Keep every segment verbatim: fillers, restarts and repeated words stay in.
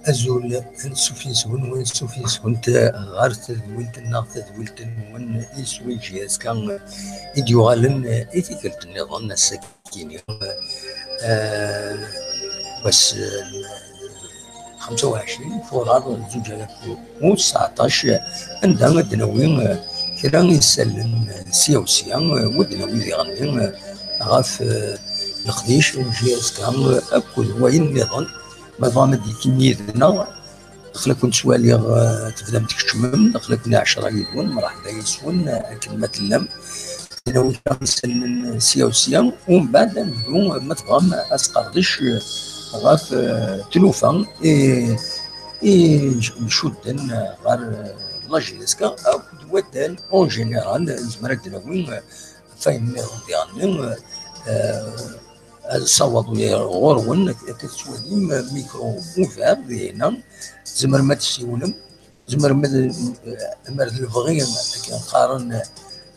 Azul, ansuf yes-wen, wansuf yes-went ɣer tedwilt-nneɣ, tadwilt-nwen, iswi J S K i d-yuɣalen i tikkelt nniḍen ass-agi. Kini, eh, wass, eh, xemsa u ɛecrin furar zuǧ alaf u tseɛṭac, anda ad d-nawi, eh, kra isallen, eh, sya u sya, eh, u ad d-nawi diɣenni, eh, ɣef, eh, leqdic n J S K, eh, akked wayen nniḍen. Ma tebɣam ad d-tekim yid-neɣ, aql-aken ttwaliɣ, eh, tebdam tkeččmem, aql-aken ɛecra yid-wen, mṛeḥba yes-wen, eh, akken ma tellam. Nawi kra isallen sya u sya, u mbeɛd ad nebdu, ma tebɣam, asqerdec, eh, ɣef, eh, tlufa i, i ncudden, eh, ɣer, eh, la J S K akked waddal en général, nezmer ad d-nawi, eh, ɣef wayen nniḍen diɣenni, eh, ad nessaweḍ ɣur-wen, ad, ad tettwalim micro ouvert dihinna, tzemrem ad tessiwlem, tzemrem ad, amer d lebɣi, akken qqaren,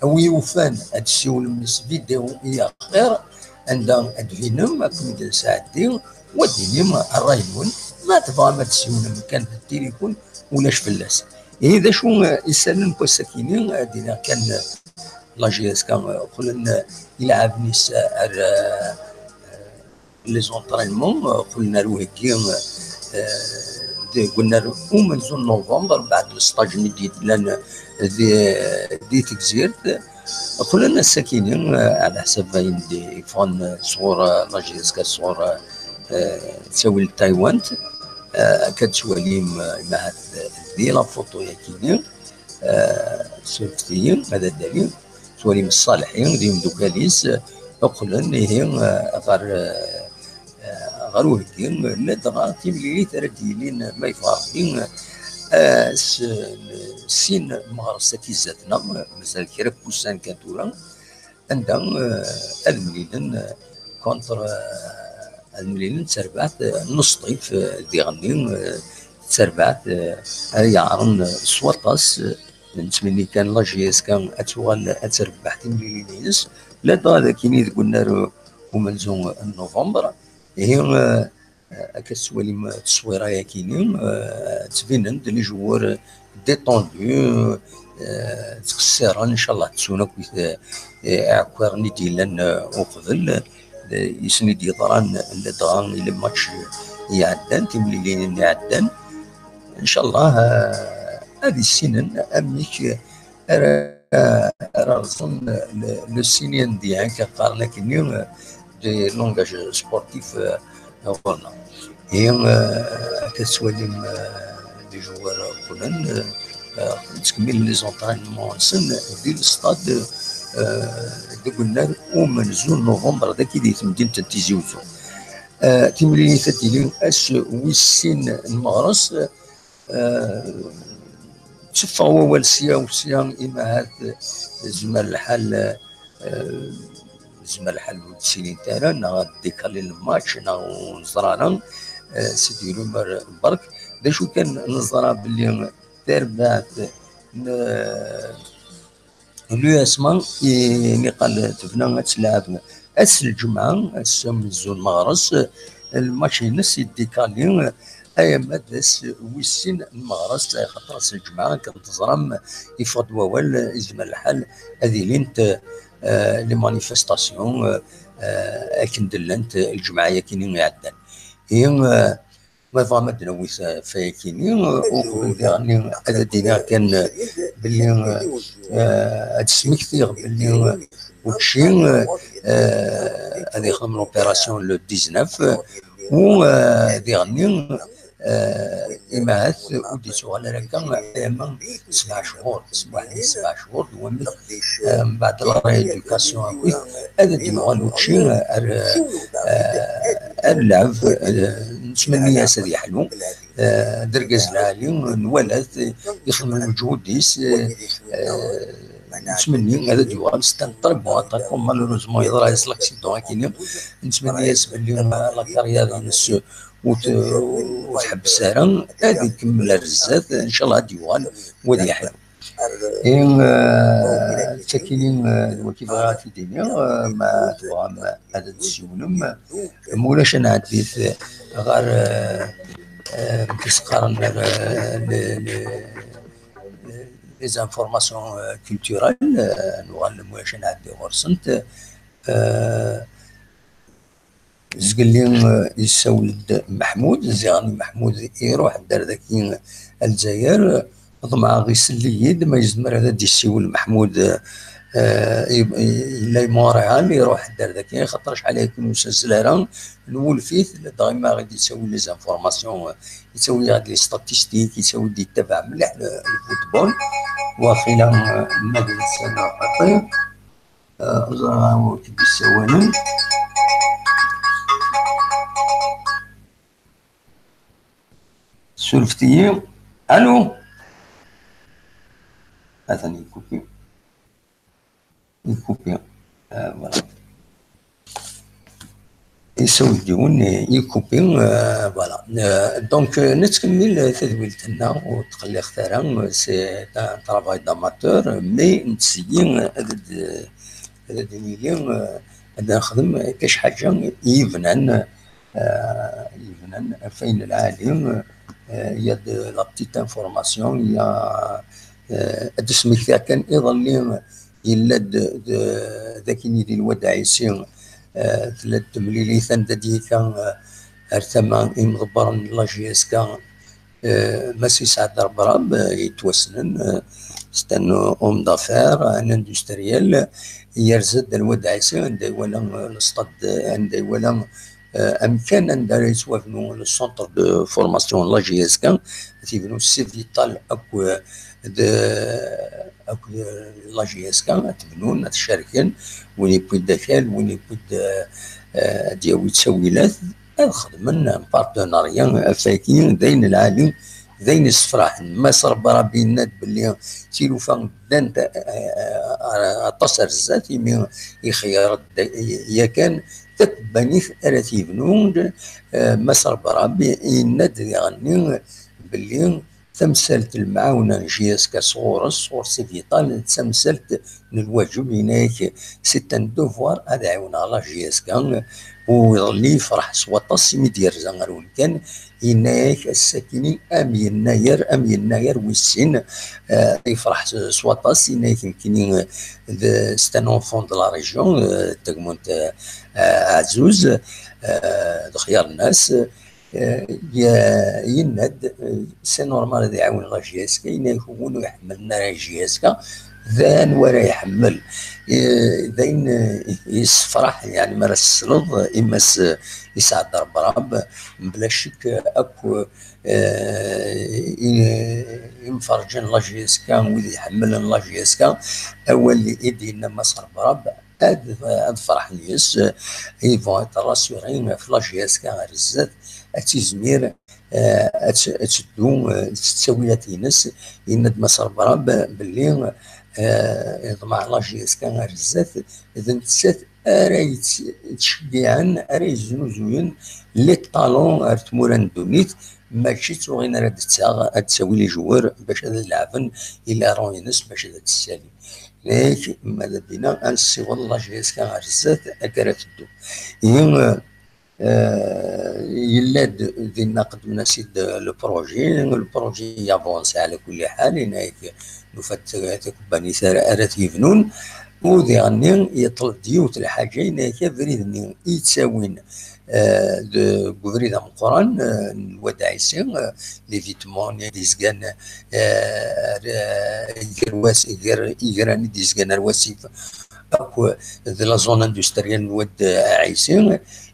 a wi yufan ad tessiwlem s vidéo i axir, anda ad d-tbinem akken i d-nesɛeddi, u ad d-tinim ṛṛay-nwen, ma tebɣam ad tessiwlem kan d tilifun, ulac fell-as. Ihi d acu, eh, isallen n wass-akini, eh, ad d-iniɣ kan, eh, la J S K, eh, qqlen, eh, ilɛaben-is, eh, ar, eh, les entraînements, eh, qqlen ar uheggi, eh, deg unnar umenzu n novembre, beɛd lesṭaj-nni d-yellan, eh, di, di Tegzirt. Qqlen ass-akini, eh, ɛla ḥsab ayen d-yeffɣen, eh, sɣur, eh, la J S K, sɣur, eh, eh, ttawil n Taiwan. Eh, akka d-tettwalim, eh, imahat, eh, di la photo-yakini, eh, surfet-iyi, ad d-ali, tettwalim Ṣṣaleḥi d yimeddukal-is, eh, qqlen ihi, eh, ɣer, eh, eh, ɣer uheggi, ladɣa timlilit ara d-yilin, ma yebɣa Ṛebbi, eh, s, sin meɣres-agi zdat-neɣ, mazal kra n wussan kan tura, anda, eh, ad mlilen, eh, contre, eh, ad mlilen d terbaɛt, eh, n Sṭif, eh, diɣenni, eh, d terbaɛt, eh, ara yeɛren, eh, s waṭas, eh, nettmenni kan la J S K ad tuɣal ad terbeḥ timlilin-ines, ladɣa d akini deg unnar, eh, umenzu n novembre. Ihi, eh, akka tettwalim tteswira-yakini, eh, ttbinen-d les joueurs détendus, eh, ttqessiren, ncallah ttun akkit, eh, iɛekkiren i d-yellan, eh, uqbel, eh, i sen-id-yeḍran ladɣa i le match iɛeddan, timlilin iɛeddan. Ncallah, eh, ad issinen amek ara, ara rẓen le, le signe indien, akken qqaren akkenni, eh, de langage sportif, eh, ɣur-neɣ. Ihi, eh, akka tettwalim, eh, les joueurs qqlen, eh, eh, ttkemmilen les entraînements-nsen di le stade, eh, deg unnar umenzu n novembre, dagi di temdint n Tizi Uzzu. Eh, timlilit ad d-tili ass wis sin n meɣres, eh, tteffeɣ wawal sya u sya, imahat, eh, zmer lḥal, eh, zmer lḥal ur d-ssilint ara, neɣ ad d-ikali lmatch, neɣ ur neẓra ara, eh, c'est des rumeurs berk. D acu kan, neẓra belli tarbaɛt n, eh, l'U S M A i niqal tebna ad telɛeb ass n lǧemɛa, ass amenzu n meɣres, lmatch-ines yeddikali, ayama d ass wis sin n meɣres, axaṭer ass n lǧemɛa, akken teẓram, yeffeɣ-d wawal, yezmer lḥal ad ilint, eh, les manifestations, eh, akken d-llant lǧemɛa-yakini iɛeddan. Ihi, eh, Ma tebɣam ad d-nawi s-, ɣef wayakini, uqbel diɣenni ad d-iniɣ kan, eh, belli, eh, ad d-smektiɣ belli, eh, učči, eh, ad yexdem l'opération le dix-neuf, eh, u, eh, diɣenni, eh, imahat ur d-yettuɣal ara akka, ama sebɛa cchur, sebɛa, sebɛa cchur, d wamek, eh, mbeɛd la rééducation akkit, ad d-yuɣal učči ar, eh, ar lɛeb, eh, nettmenni-as ad yeḥlu. Eh, d argaz lɛali, nwala-t, ixdem lmeǧhud-is, eh, eh, nettmenni ad d-yuɣal, c'est un très bon attaquant, malheureusement yeḍra-yas l'accident akini, nettmenni-as belli, eh, la carrière-ines ur t-, ur tḥebbes ara, ad ikemmel ar zdat, ncallah ad d-yuɣal, u ad yeḥlu. I, eh, d takini, eh, d wagi bɣiɣ ad t-id-iniɣ, eh, ma tebɣam ad d-tessiwlem, ma ulac ad nɛeddi-t ɣer, eh, eh, amek i s-qqaren, eh, le, le, les informations, eh, culturelles, eh, nuɣal ma ulac ad nɛeddi ɣur-sent. Eh, Zgelli, eh, yessawel-d Meḥmud, ziɣen Meḥmud iruḥ-d ar daki ar Lezzayer, ḍemɛeɣ isell-iyi-d ma yezmer ad d-yessiwel Meḥmud, eh, i, i, yella i Montréal, iruḥ-d ar daki, xaṭer acḥal ay ken-ur s-azzel ara, nwulef-it, ladɣa imi i ɣ-id-yettawi les informations, eh, yettawi-aɣ-d les statistiques, yettawi-d, yettabaɛ mliḥ le, le football, waqila, eh, ma d netta neɣ xaṭi. Eh, ẓriɣ anwa i k-d-yessawalen. Surfet-iyi. Allô? Atan yekupi. Yekupi. Ah, voilà. Isawdiwen, eh, yekupi, eh, voilà. Eh, donc, eh, nettkemmil, eh, tadwilt-nneɣ, ur tqelliqet ara, eh, c'est un travail d'amateur, mais netteg, eh, ad d-, ad d-nili, eh, ad nexdem kac ḥaǧa yebnan, eh, yebnan ɣef wayen lɛali, eh, il y a de la petite information, il y a, eh, ad d-smektiɣ kan iḍelli, yella-d d, d akken yili Lwad Ɛisi, eh, tella-d temlilit anda d-yekka, eh, ar tama imḍebbren n la J S K, eh, Mass Isɛad Rebrab, eh, yettwassnen, eh, c'est un homme d'affaires, un industriel, yerza-d Lwad Ɛisi anda iwala, eh, le stade, anda iwala, eh, amkan anda ara yettwabnu le centre de formation n la J S K, ad t-yebnu Civital akk, eh, d, akk d la J S K, ad t-bnun, ad t-cerken, win yewwi-d akal, win yewwi-d, eh, ad d-yawi ttawilat, ad xedmen un partenariat, afaki d ayen lɛali, d ayen yessefraḥen. Mass Rebrab yenna-d belli tilufa ddant, eh, aṭas ar zdat, imi ixeyyer-d yakan takebbanit ara t-yebnun. Eh, Mass Rebrab yenna-d diɣenni belli tamsalt n lemɛawna n J S K sɣur-s, sɣur Civital, d tamsalt n lwajeb, yenna-yak, c'est un devoir ad ɛiwneɣ la J S K. U iḍelli yefreḥ s waṭas imi d-yerza ar umkan, yenna-yak ass-akini am yennayer, am yennayer wis sin, eh, yefreḥ s, s waṭas, yenna-yak nekkini, eh, d, c'est un enfant de la région, eh, tagmunt, eh, eh, Ɛezzuz, eh, d Xyar Nnas, eh, ye-, yenna-d, eh, c'est normal ad iɛawen la J S K, yenna-yak win ur iḥemmlen ara J S K, d anwa ara iḥemmel? Eh, d ayen, eh, yessefraḥ, yeɛni, mi ara tesleḍ, eh, i Mass, eh, Isɛad Rebrab, mebla ccek, eh, akk, eh, i-, imferrǧen n la J S K, wid iḥemmlen la J S K, awal i d-yenna Mass Rebrab, ad, ad ferḥen yes, eh, ils vont être rassurés ɣef la J S K ar zdat, ad tizmir, eh, ad t-, ad teddu, eh, s ttawilat-ines. Yenna-d Mass Rebrab belli, eh, iḍmeɛ la J S K ar zdat, d nettat ara yett-, yettceggiɛen, ara yeznuzuyen les talents ar tmura n ddunit, mačči d tuɣin ara d-taɣ, ad d-tawi les joueurs bac ad leɛben i les rangs-ines bac ad d-ssalin. Nek, ma d abina, ad nessiweḍ la J S K ar zdat, akka ara teddu. I, eh, yella-d dinna qeddmen-as-id le projet, le projet yavansi ɛla kulli ḥal, yenna-yak nufa-d ta-, takebbanit ara, ara t-yebnun, u diɣenni yeṭleb-d yiwet lḥaǧa, yenna-yak abrid-nni i yettawin, eh, deg ubrid ameqqran, eh, n Lwad Ɛisi, eh, l'évitement-nni i d-yezgan, eh, ar, eh, gar was-, gar igran i d-yezgan ar wasif, akk d la zone industrielle n Wad Ɛisi,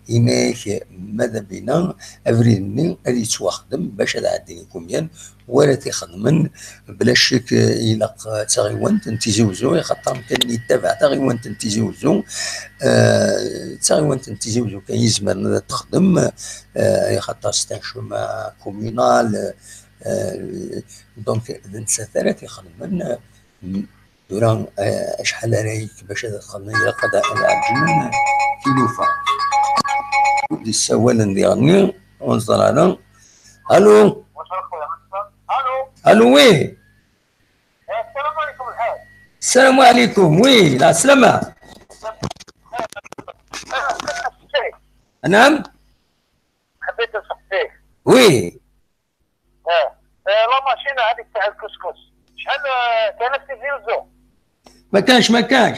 yenna-yak ma d abina abrid-nni ad yettwaxdem bac ad ɛeddin ikumyan, wara t-ixedmen, bla ccek, eh, ilaq, eh, d taɣiwant n Tizi Uzzu, axaṭer amkan-nni yettabaɛ taɣiwant n Tizi Uzzu, eh, d taɣiwant n Tizi Uzzu kan yezmer ad texdem, eh, axaṭer c'est un chemin communal, eh, donc d nettat ara t-ixedmen, eh, tura, eh, acḥal ara yekk bac ad xedmen, ilaq ad, ad ɛeǧlen tilufa. Ur d-ssawalen diɣenni, ur neẓri ara. Allô? Allô, oui. السلام عليكم. Oui, la salama. نعم. حبيت نسقسيك. Oui. اه. آه، لا ماشين هذيك تاع الكسكس. شحال، آه، كانت تيزي وزو؟ ما كانش، ما كانش.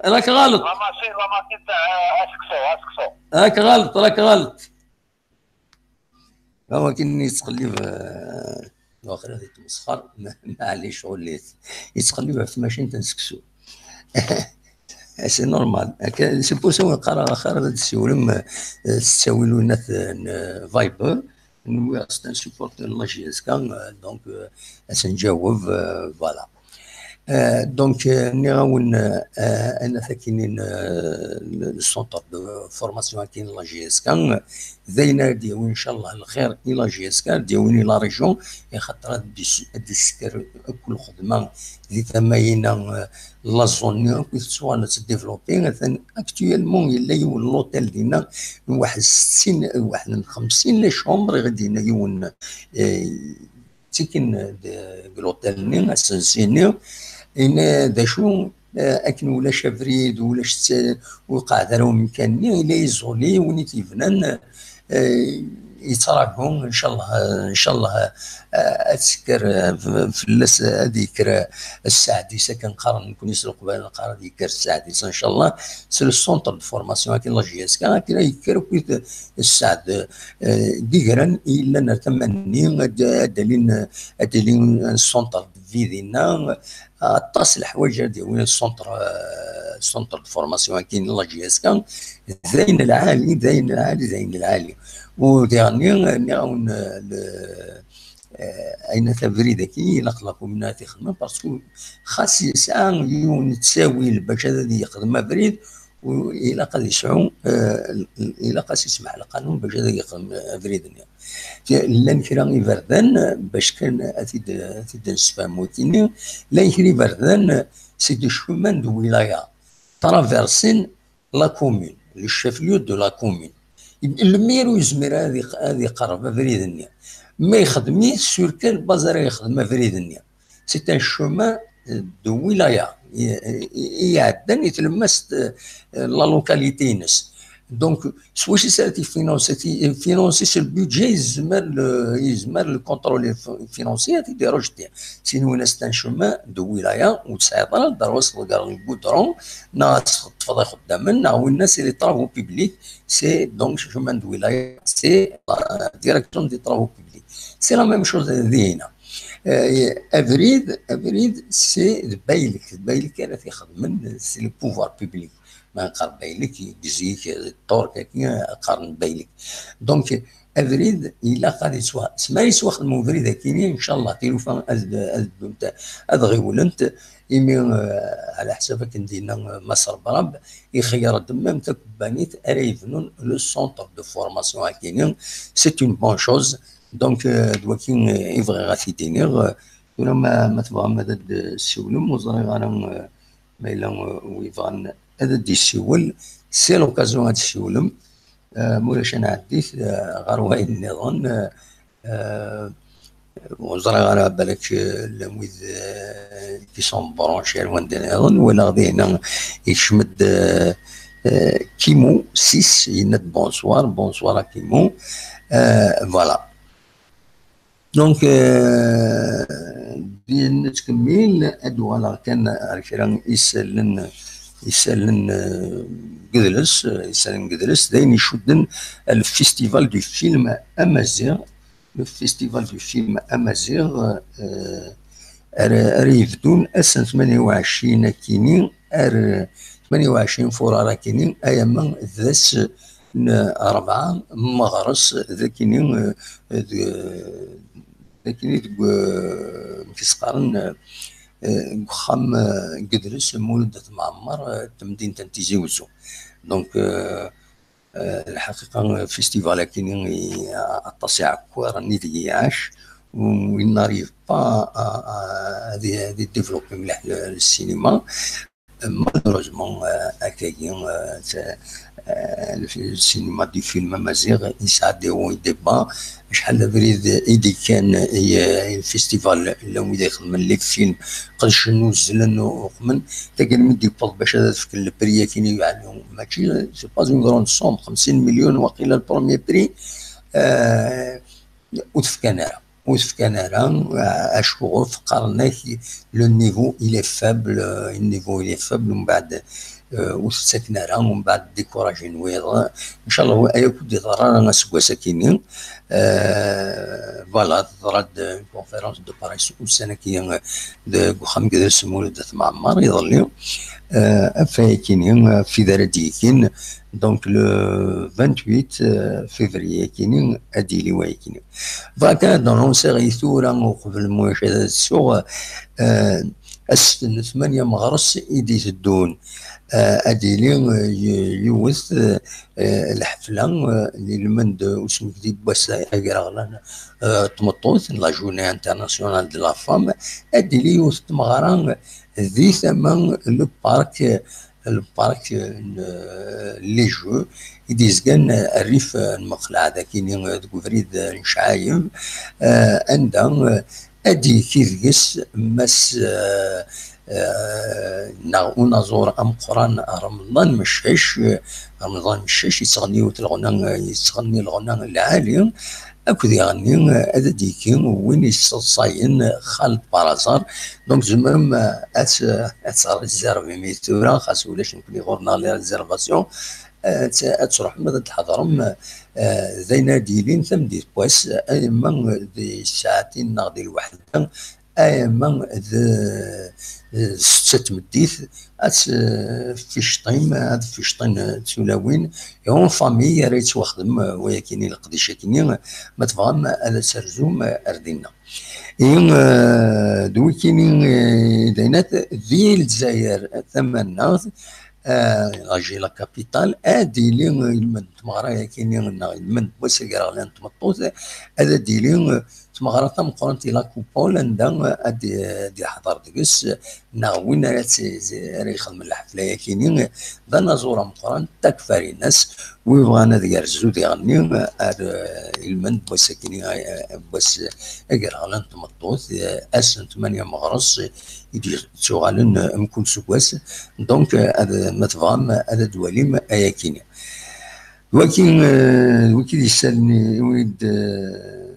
راك غلط. لا ماشين، لا ماشين تاع، آه، اسكسو، اسكسو. راك غلط، راك غلط. هو كاين اللي يتقلب، آه، واخر هذه تمسخر، ما، ما عليه شغل اللي يت-، يتقلب في ماشين تنسكسو. C'est normal. C'est pour ça نقرا اخر هذا السيولم، آه، تساوي له ناس، آه، فايبر. نوي c'est un supporter la J S K, آه، donc، آه، اسنجاوب، آه، voilà. آه، donc، آه، نغاون، آه، انا ثاكينين، آه، le centre de formation كاين la J S K. داينا ديوي ان شاء الله الخير الى la J S K، ديوني la région، خاطر دي س-، دي سكر كل خدمه دي تماينا، آه، la zone نيو كي سوا نتديفلوبي. مثلا actuellement يلا يون l'hôtel دينا واحد ستين، واحد خمسين les chambres غادي هنا يون، آه، تيكن د-، ديك l'hôtel ني اسنسيني. ان داشو، آه، اكن ولاش ابريد ولاش ت-، وقع دارو مكاني الا يزولي وني تيبنان، آه، يتراجعوا ان شاء الله، ان شاء الله. آه، اتسكر، آه، ف-، فلاس هذيك راه السادسه كنقارن، نكون يسلق بين القرار ديك السادسه ان شاء الله. C'est le centre de formation كاين la J S K كاين يكر كويت السعد، آه، ديغران الا نرتمني دليل، دليل centre de vie دينا. آه، طاس الحوايج هذه وين centre، آه، centre de formation كاين la J S K. زين العالي، زين العالي، زين العالي. وديرني نعاون، آه، ل-، آه، اين تبريد كي يلقلق من تخدم parce que خاص يسعى يون تساوي باش هذا يخدم ابريد، وإلا قد يسعو، آه، إلا قد يسمح القانون باش هذا يخدم ابريد. لان كرا يبردان باش كان اتيد، اتيد نسفهم وكيني. لان كرا يبردان c'est des chemins de wilaya traversent la commune, le chef-lieu de la commune. Le maire يزمر هذه، هذه قرب ابريد النيا. ما يخدمي sur quelle base راه يخدم ابريد النيا. C'est un chemin de wilaya. يعدن يتلمس la localité ينس. Donc سواش يسالتي فينونسي، فينونسي سو البيدجي يزمر ل-، يزمر le contrôle financier تيديروج تي. سينو ناس تان شوما دو ولايه وتسعيط على الدار وسط الكار الكودرون، ناس تفضي خدامن، نا وين ناس لي طرافو بيبليك. C'est donc chemin de wilaya, c'est la direction des travaux publics. C'est la même chose هنا. آه، ابريد، ابريد c'est بايلك، بايلك انا تيخدمن c'est le pouvoir public. ما نقار بايلك يجزيك الطور كاكي قارن بايلك. Donc ابريد الا قال يسوى سما يسوى خدموا بريد كيني ان شاء الله تيلوفا. اذ اذ اذ غيولنت ايمي، آه، على حسابك ندينا مصر براب يخير الدمام تكبانيت اريفنون le centre de formation كيني. C'est une bonne chose. Donc آه، دواكي آه، يبغي غاتيديني آه، ولا ما ما تبغى ما تسولم وزري غانا آه، ما الا آه، ويبغى هذا دي السيول c'est l'occasion هاد السيولم. آه، مولاش انا عديت آه، غير وين نظن آه، آه، وزرا غانا بالك آه، لمويد آه، كي سون برونشي وين نظن ولا غادي هنا يشمد آه، آه، كيمو سيس ينت bonsoir bonsoir كيمو. آه، voilà. Donc آه، بين نتكمل ادوالا كان كرا يسالن يسالن آه، قدلس آه، يسالن قدلس داين يشدن الفيستيفال دو فيلم امازيغ. Le festival du film amazigh آه، ار ار يبدون اسن ثمانية وعشرين كيني ار ثمانية وعشرين فرارة كيني ايما ذاس ن-، أربعة مغرس ذاكيني آه، ذ-، ذاكيني دق آه، كيسقارن آه، آه، وخام آه، قدرس مولد معمر آه، تمدينة تيزي وزو. Donc آه، آه، الحقيقة فيستيفال كيني اطاس يعكر ني دياش وين ناريف با هذه هذه ديفلوبي مليح للسينما. Malheureusement آه، اكاين آه، Le cinéma du film amaziɣ yesɛa des hauts et des bas. Acḥal d abrid i d-ikkan i, i le festival, llan wid ixedmen les films, qedcen, uzzlen, uqmen. Taggara mi d-yewweḍ bac ad fken le prix akkin i yeɛni, mačči, c'est pas une grande somme, xemsin millions waqila le premier prix. Euh, ur t-fkan ara. Ur t-fkan ara, acuɣef? Qqaren-ak le niveau il est faible, euh, le niveau il est faible, mbeɛd, euh, ur t-ttaken ara, mbeɛd découragin wiyaḍ. Ncallah aya ur d-yeḍra ara aseggas-akini. Euh, voilà, teḍra-d une conférence de presse ussan-agi, euh, deg uxxam n Yidles Lmulud At Mɛemmer iḍelli. Euh, ɣef wayakini, ɣef wid ara d-yekkin, donc le vingt-huit, euh, février-akini ad d-yili wayakini. Bɣiɣ kan ad d-anunsiɣ i tura uqbel ma ulac ad tsuɣ, euh, ass n tmanya meɣres i d-iteddun, euh, ad d-yili, euh, y-, yiwet, euh, lḥefla, euh, n yilmend usmekti n wass agraɣlan, euh, n tmeṭṭut, la journée internationale de la femme, ad d-yili yiwet n tmeɣra di tama n le parc, le parc n, euh, les Jeux, i d-yezgan rrif n Mexlɛed, akini, euh, deg ubrid n Cɛayeb, euh, anda, euh, ad d-yekki deg-s mass, euh, euh, neɣ unaẓur ameqqran Remḍan Meccac. Remḍan Meccac yettɣenni yiwet leɣna, yettɣenni leɣna lɛali, akked iɣenni, euh, ad d-yekki win yesseḍsayen Xaled Parazar. Donc tzemrem, euh, ad t-, ad tṛezervim i tura, xas ulac nekkni ɣur-neɣ les réservations, euh, ad t-, ad tṛuḥem ad d-tḥeḍrem, euh, d ayen ad d-yilin tameddit n wass, ama di ssaɛtin neɣ di lweḥda, ama d, d ssetta n tmeddit, ad tficṭim, ad ficṭin tulawin, en famille ara yettwaxdem wayakini, leqdic-akini, ma tebɣam ad terzum ar dinna. I, eh, d wikini, eh, d aynat di Lezzayer tamaneɣt, eh, agi la capitale, ad d-yili ilmend n tmeɣra-yakini, neɣ ilmend n wass agraɣlan n tmeṭṭut, ad d-yili, eh, tmeɣra tameqqrant i la coupole, anda ad d-, ad d-yeḥḍer deg-s, neɣ win ara tt-, ara ixedmen lḥefla-yakini, d anaẓur ameqqran, Takfarinas, wi bɣan ad yerzu diɣenni ar, eh, ilmend n wass-akini, eh, n wass agraɣlan n tmeṭṭut, eh, ass n tmanya meɣres i d-yettuɣalen, eh, mkul seg wass. Donc, eh, ad, ma tebɣam, ad d-twalim ayakini. D waki, eh, d waki d isalen i wid, eh,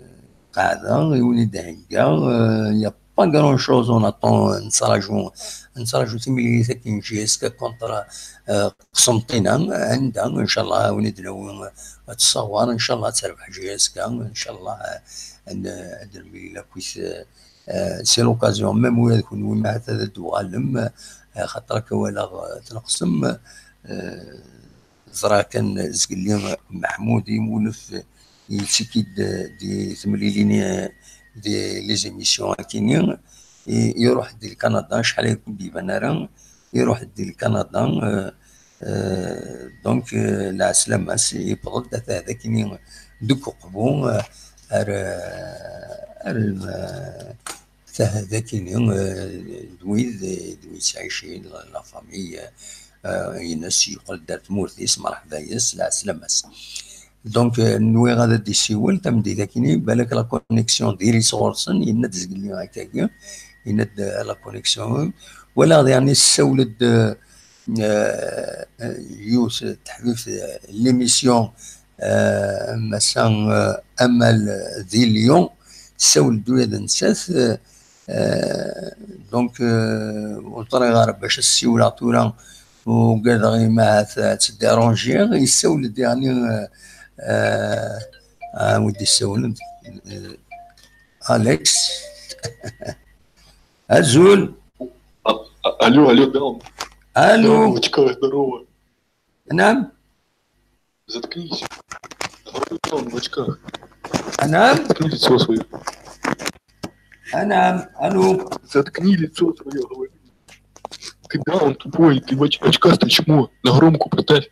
qeɛdeɣ, i win i d-heggaɣ, eh, y a pas grand chose, on attend, nettraǧu, nettraǧu timlilit akken J S K contre, euh, Qsenṭina, anda, inchallah, ad wen-id-nawi, euh, ad tessawer, inchallah, ad terbeḥ J S K, inchallah, euh, ad n-, ad nemlil akkit, euh, euh, c'est l'occasion, même ula d kunwi ma ahat ad d-tuɣalem, euh, xaṭer akka walaɣ, euh, tneqsem, euh, ẓriɣ kan zgelli Meḥmud Imulef, yettiki-d di temlilin, di les émissions akini, i-, iruḥ-d di Lkanada, acḥal ay ur d-iban ara, iruḥ-d di Lkanada, euh, euh, donc, euh, lɛeslama-s, yewweḍ-d ata d akini deg uqbu, euh, ar, ar, euh, Taha d akini, eh, d wid, eh, d wid yettɛicin, la, la famille, eh, ines, yeqqel-d ar tmurt-is, mreḥba yes, lɛeslama-s. Donc, eh, nwiɣ ad d-isiwel tameddit akini, balak la connexion diri-tt ɣur-sen, yenna-d zgelli akkagi, yenna-d, eh, la connexion. Walaɣ diɣen yessawel-d, eh, eh, yiwet n teḥbibt, eh, l'émission, eh, Massa, eh, Amal di Lyon, tessawel-d ula d nettat, eh, eh, donc, eh, ur ẓriɣ ara bac ad ssiwleɣ tura, ugadeɣ i ma ad tt-dérangiɣ, yessawel-d yeɛni, eh, eh, ah, wi d-yessawlen, eh, Alex. Azul. Алло, алло, Даун. Алло. Здорово, Вачка, здорово. نعم. Заткнись. Говорю, Даун, в очках. نعم. Заткни лицо свое. نعم. Алло. Заткни лицо свое, говорю. Ты даун тупой, ты в оч-, очкастое чмо. На громко поставь.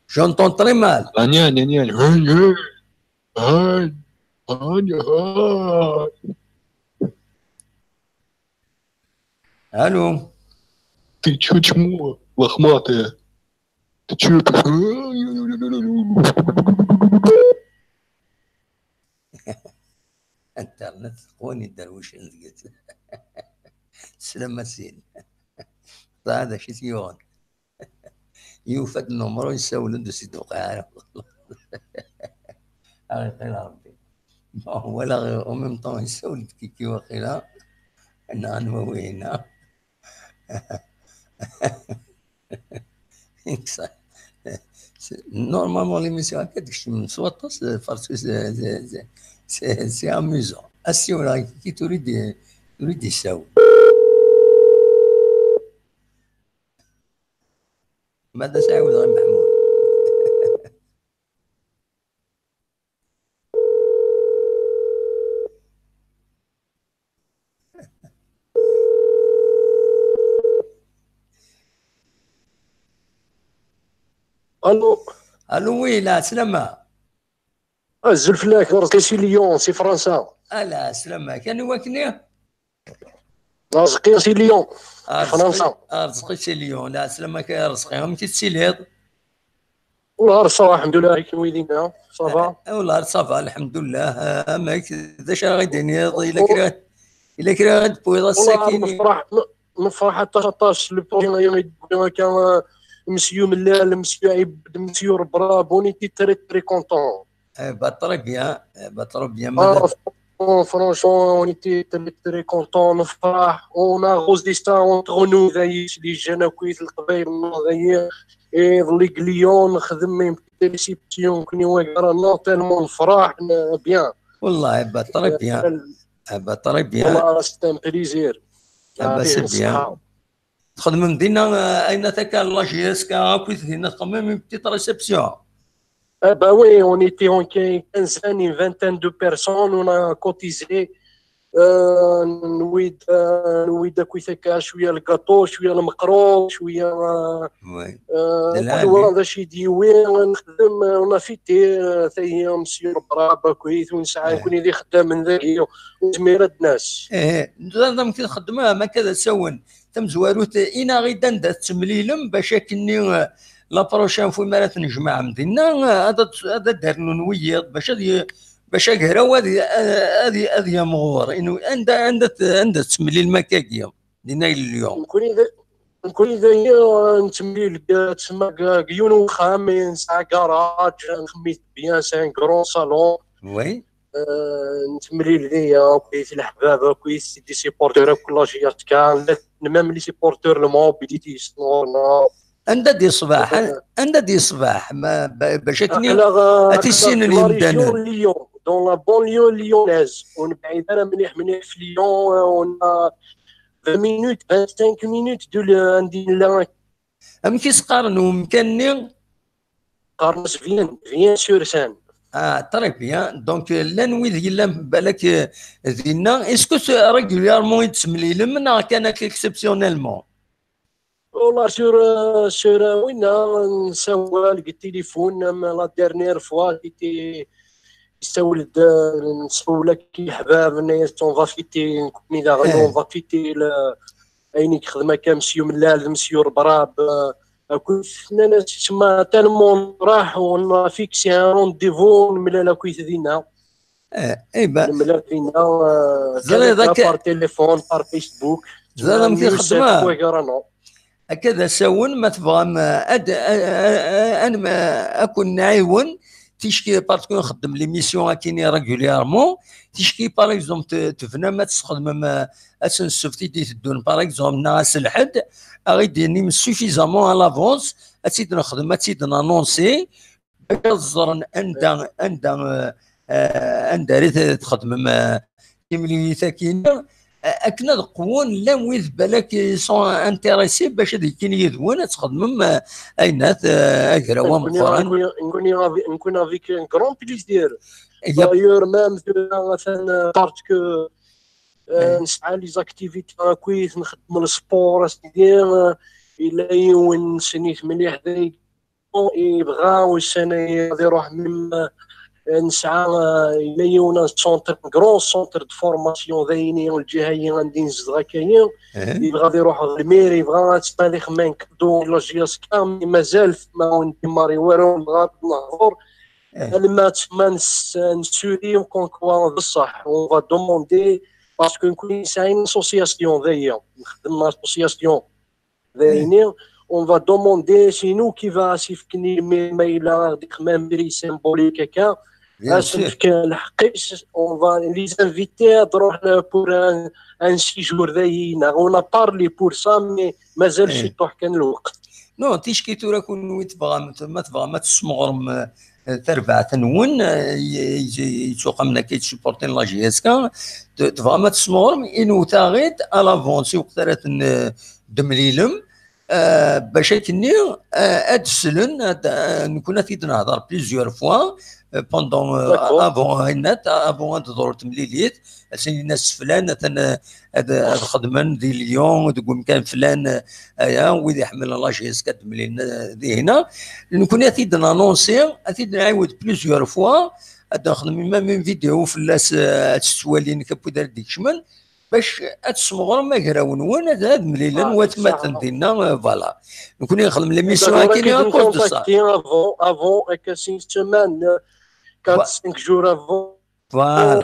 J'entends très mal. А, не, не, не. Ань, ань, ань, ань, ань. Алло. Ты чё, чмо лохматое? Internet qwan iderwicen deg-s. Teslam a sin. Ẓra d acu i t-yuɣen. Yufa-d numru, yessawel-d, ur s-d-tuqiɛ ara. Aɣ iqil Rebbi. Bon, walaɣ en même temps yessawel-d Kiki waqila. Neɣ anwa wihina? Normalement, l'émission akka d-kecmen s waṭas, parce que c'est, c'est, c'est, c'est, c'est amusant. Assiwel ɣer Kiki, tura i d-, tura i d-yessawel. Ma d as-ɛiwdeɣ i Meḥmud. Allô. Allô, oui, la, Slama. Azul fell-ak, Rrezqi si Lyon, si Fransa. Ala, Slama, kan wakni? Rrezqi si Lyon, Fransa. Rrezqi si Lyon, la, Slama-k a Rrezqi, amek i tettiliḍ? Ula rsa, alḥemdullah, akken wid inna, ça va? Eh, ula ça va, alḥemdullah. Ah, amek, d acu ara ɣ-d-tiniḍ? Ila kra, ila kra ara d-tewwiḍ ass-agi? Nefreḥ, n-, nefreḥ aṭas, aṭas, le projet-agi i d-yewwi akka, euh, Monsieur Mellal, Monsieur Aïb, Monsieur Rebrab, on était très, très contents. Eh ben, très bien. Eh ben, très bien. Ah, fran-, franchement, on était très, très contents. Nefreḥ. On a arrosé ça entre nous, dayi, les jeunes, akkit, Leqbayel, dayi. Et les clients, nexdem une petite réception, kni wagara, non, tellement nefreḥ, n-, bien. Wallah, eh ben, très bien. Eh ben, très bien. Wallah, c'est un plaisir. Eh ben, c'est bien. Txedmem dinna, eh, ayen akka la J S K, akkit dinna txemmem une petite réception. Ah bah oui, on était en quin-, quinzaine, une vingtaine de personnes, on a cotisé. Euh, newwi-d, euh, newwi-d akkit akka, cwiya lgaṭu, cwiya lmeqrud, cwiya, euh, euh, kul wa d acu i d-yewwi, nexdem, euh, on a fêté, euh, tayi, Monsieur Rebrab akkit, u nesɛa nekkni d ixeddamen dagi, ur nezmir ad d-nas. Eh, d amek i txeddmem, akka d asawen. Tamezwarut, inaɣ-id anda tettemlilem, bac akkenni, eh, la prochaine fois mi ara tnejmaɛem dinna, eh, ad, ad, ad d-rnun wiyiḍ, bac ad y-, bac agraw ad, ad, ad yamɣur. Inu-, anda, anda t-, anda tettemlilem akkagi, dinna i Lyon? Nekkni d, nekkni dayi, eh, nettemlil deg, tsemma deg, deg yiwen uxxam, eh, nesɛa garage, nxemmem-it bien, c'est un grand salon. Oui. Euh, nettemlil daya, akkit leḥbab, akkit des supporters, akk la J S K, même les supporters, le mobilité, ɣur-neɣ. Anda d-yeṣbeḥ, an-, anda d-yeṣbeḥ, ma, ba-, bac akken ad tissinen yimdanen. Dans la banlieue lyonnaise, ur nebɛid ara mliḥ, mliḥ f Lyon, euh, on a vingt minutes, vingt-cinq minutes de le, anda i nella. Amek i s-qqaren umkan-nni? Qqaren-as Vienne, Vienne-sur-Seine. Ah, très bien. Donc, euh, llan wid yellan balak, euh, dinna. Est-ce que c'est régulièrement i d-temlilem neɣ kan akka exceptionnellement? Wallah, sur, euh, sur, euh, winna, nessawal deg téléphone, am la dernière fois, c'était, yessawel-d, euh, nessawel akk i leḥbab, nenna-yas, on va fêter, nekkni daɣen, on va fêter le, ayen i yexdem akka Monsieur Mellal d Monsieur Rebrab, euh, akkit, nnan-as, tsemma tellement nefreḥ, on a fixé un rendez-vous, nemlal akkit dinna. Eh, eh ben, nemlal dinna, euh, ẓriɣ kan akka par téléphone, par Facebook. Ẓriɣ amek i txeddmeḍ. Wagara, non. Akka d asawen, ma tebɣam, eh, ad, eh, eh, eh, ad, eh, ad ken-nɛiwen, ticki, parce que nxeddem l'émission akkin régulièrement, ticki, par exemple, te-, tebnam ad txedmem, eh, ass n ssebt i d-iteddun, par exemple, neɣ ass n lḥedd, ad ɣ-d-tinim suffisamment à l'avance, ad tt-id-nexdem, ad tt-id-nanonsi, bac ad ẓren anda, anda, eh, eh, anda ara t-, txedmem, eh, timlilit akkin, eh, akken ad qwun llan wid balak sont intéressés bac ad kkin yid-wen ad txedmem, eh, ayennat, eh, agraw ameqqran. Nekkni, nekkni, nekkni avec un grand plaisir. Yep. D'ailleurs, même tura, atan, eh, parce que, eh, nesɛa les activités akkit, nxeddem le sport, c'est-à-dire, eh, yella yiwen snis mliḥ dagi, yebɣa ussan-agi ad iruḥ même, Nesɛa, eh, yella yiwen n centre, grand centre de formation, d ayini, lǧiha-yi anda i nezdeɣ akkayi. Yebɣa ad iruḥ ɣer lmiri, yebɣa ad tali xemma n cadeau la J S K, mais mazal ma ur ndimari wara, nebɣa ad nehḍer. Alma tma nessuri, comme quoi d ṣṣeḥ, on va demander, parce que nekni nesɛa une association, d aya, nxeddem association. D ayini, on va demander, c'est nous qui va as-ifken i lmiri, ma yella ad ixemmem prix symbolique akka, ad s-nefk lḥeqq-is, on va les inviter ad ruḥen pour un, un séjour d ayina. On a parlé pour ça, mais mazal ciṭuḥ kan lweqt. Non, ticki tura kunwi tebɣam, ma tebɣam ad tesmeɣrem, eh, tarbaɛt-nwen, eh, y-, y-, yettuqamen akka yettsuportin la J S K, t-, tebɣam ad tesmeɣrem, inwet-aɣ-id à l'avance, i weqt ara ten-, eh, d-temlilem, eh, bac akkenni, eh, ad d-slen, ad, eh, nekkni ad t-id-nehder plusieurs fois, eh, pendant, eh, avant, avant ad teḍru temlilit, ad sen-inin-as flan, atan, eh, ad, ad xedmen di Lyon, deg umkan flan, eh, aya, wid iḥemmlen la J S K ad d-mlilen, eh, dihina. Nekkni ad t-id-nanonsi, ad t-id-nɛiwed plusieurs fois, ad nexdem même une vidéo fell-as, eh, ad tt-ttwalin akk wid ara d-ikecmen, bac ad tesmeɣrem agraw-nwen, ad, ad mlilen watmaten dinna, eh, voilà. Nekkni nexdem l'émission akkin à cause de ça. Avant, avant, quelques semaines, euh, quatre, cinq jours avant, voilà.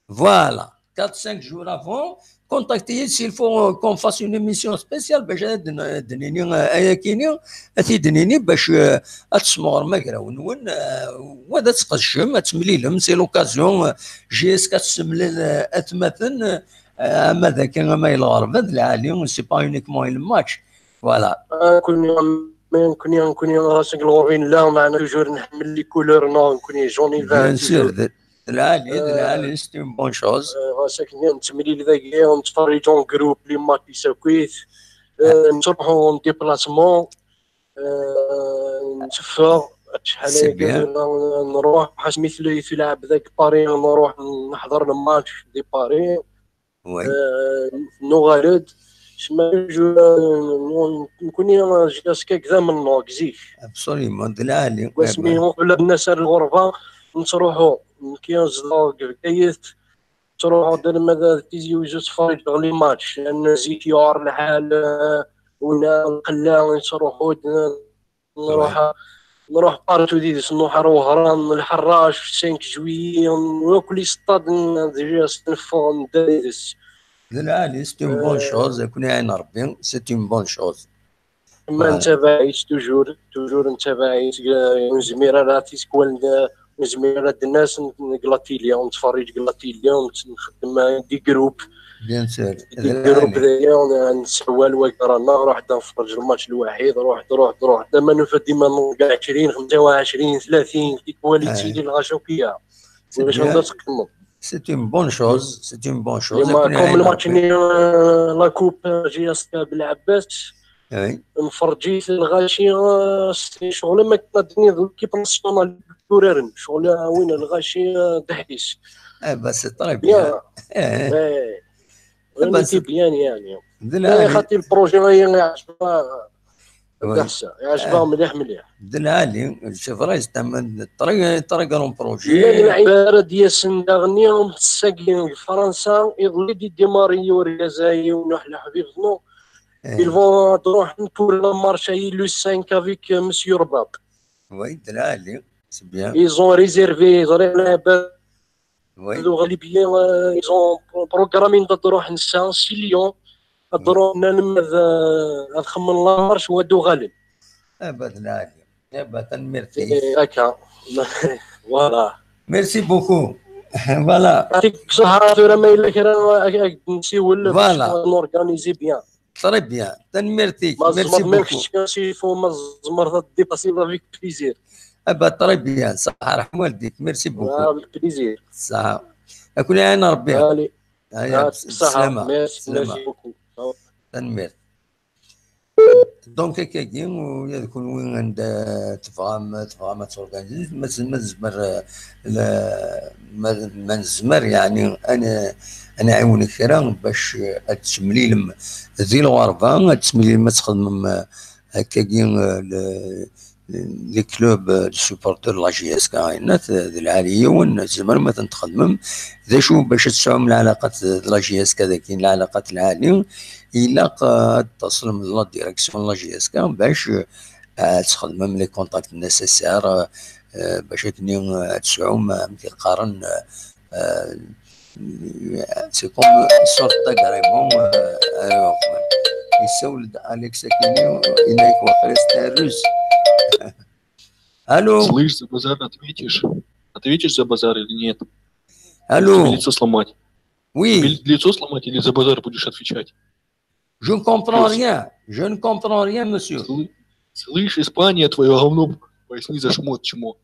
Voilà. Quatre, cinq jours avant, contactez-y, s'il faut, euh, qu'on fasse une émission spéciale, bac ad n-, ad d-nini, euh, ayakini, ad t-id-nini, bac, euh, ad tesmeɣrem agraw-nwen, euh, wa ad tesqedcem, ad temlilem, c'est l'occasion, euh, J S K ad tessemlil, euh, atmaten, euh, ama d akken, ama i lɣerba, d lɛali, c'est pas uniquement le match. Voilà. Ah, nekkni, nekkni, nekkni, ɣas deg lɣerba nella, meɛna toujours nḥemmel les couleurs, non, nekkni jaune et vert. Bien sûr, toujours. D-, d lɛali, d lɛali, c'est une bonne chose. Euh, ɣas akken nettemlil dagi, nettferrij en groupe, les matchs akkit. Euh, nettruḥu en déplacement, euh, netteffeɣ, acḥal aya kan nruḥ, asmi tella, tella deg Paris, nruḥ neḥḍer le match di Paris. Oui. Euh, nuɣal-d, sma, euh, nekkni, euh, J S K d amennuɣ zik. Absolument, d lɛali. Wasmi uqbel ad nas ar lɣerba, nettruḥu, nekki zedɣeɣ deg Bgayet, ttruḥuɣ-d alma d Tizi Wezzu ttferriǧeɣ les matchs, llan zik yuɛer lḥal, euh, wina nqella, nettruḥu-d, nruḥ, nruḥ partout did-s, nruḥ ar Wehran, Lḥerrac, cinq juillet, akk les stades n, déjà s-neffeɣ nedda did-s. D lɛali, c'est une bonne chose, ad ken-iɛin Rebbi, c'est une bonne chose. Ma nettabaɛ-itt toujours, toujours nettabaɛ-itt, ur nezmir ara tisekwal, ur nezmir ara ad d-nas deg la télé, nettferriǧ deg la télé, nxeddem des groupes. Bien sûr. Des groupes dagi, nessawal wagi rana, ruḥ da nferreǧ lmatch lwaḥid, ruḥ, ruḥ, ruḥ. Dama nufa dima nḍeggɛ ɛecrin, xemsa u ɛecrin, tlatin, tikwal yettili lɣaci akk iya. Ulac anda teqqimeḍ. C'est une bonne chose, c'est une bonne chose. Comme lmatch-nni, euh, la coupe, euh, J S K Belɛebbas, nferreǧ-it lɣaci, euh, s-, ccɣel am akken ad d-tiniḍ l'équipe nationale uraren, ccɣel, euh, win lɣaci, euh, d aḥbis. Eh ben, c'est très bien. Eh ben, c'est bien, يعني. D lɛali. Xaṭi le projet-agi yeɛjeb-aɣ. D aḥsan, yeɛjeb-aɣ mliḥ, mliḥ. D lɛali, c'est vrai, c'est un très, très grand projet. Llan lɛibad ara d-yasen daɣen, sagi deg Fransa, iḍelli d-idimari urgaz-agi, yiwen n leḥbib-nneɣ. Ils vont droit pour la marche le cinq avec, euh, Monsieur Rbab. Oui, d lɛali, c'est bien. Ils ont réservé, ẓriɣ lɛibad. Oui. Ad uɣal les billets, euh, ils ont programmé ad d-ruḥen ssa si Lyon. Ad d-ruḥen alma d, euh, ad xemmen la marche u ad uɣalen. Ah bah, d lɛali. Ah bah, tanemmirt-ik. Eh, akka. Voilà. Merci beaucoup. Voilà. Yeɛṭik ṣṣeḥḥa, tura ma yella kra ad, ad nsiwel, voilà, bac n organiser bien. Très bien. Tanemmirt-ik. Merci beaucoup. Ma tzemreḍ, ma tzemreḍ ad d-dépasser avec plaisir. Ah bah, très bien. Ṣaḥa, ṛeḥma waldik. Merci beaucoup. Ah, avec plaisir. Ṣaḥa. Ad ken-iɛin Ṛebbi. Allez. Aya, ah, ṣaḥa. Merci, merci beaucoup. Tanemmirt. Donc, akkagi, ula d kunwi anda tebɣam, tebɣam ad torganisem, ma, ma nezmer, eh, la, ma, ma nezmer, yeɛni, ad n-, ad nɛiwen kra bac, eh, ad temlilem di lɣerba, ad temlilem ad txedmem, eh, akkagi, eh, le, les clubs, euh, de supporters de la J S K, yenna-t, d lɛali yiwen, tzemrem ad ten-txedmem. D acu bac ad tesɛum lɛalaqa d la J S K dagi, lɛalaqa lɛali, ilaq, euh, ad taslem d la direction n la J S K bac, euh, ad txedmem les contacts nécessaires, euh, euh, bac akken, euh, ad tesɛum, euh, amek i qqaren, euh, euh, c'est comme une sorte d'agrément, euh, euh, yessawel-d Alex akini, yenna-yak waqila c'est un russe. Allô? Слышь, за базар ответишь? Ответишь за базар или нет? Allô? Тебе лицо сломать. Oui. Тебе лицо сломать или за базар будешь отвечать? Je ne comprends rien. Je ne comprends rien, monsieur. Слы-, слышь, Испания, твое говно, поясни за шмот, чмо.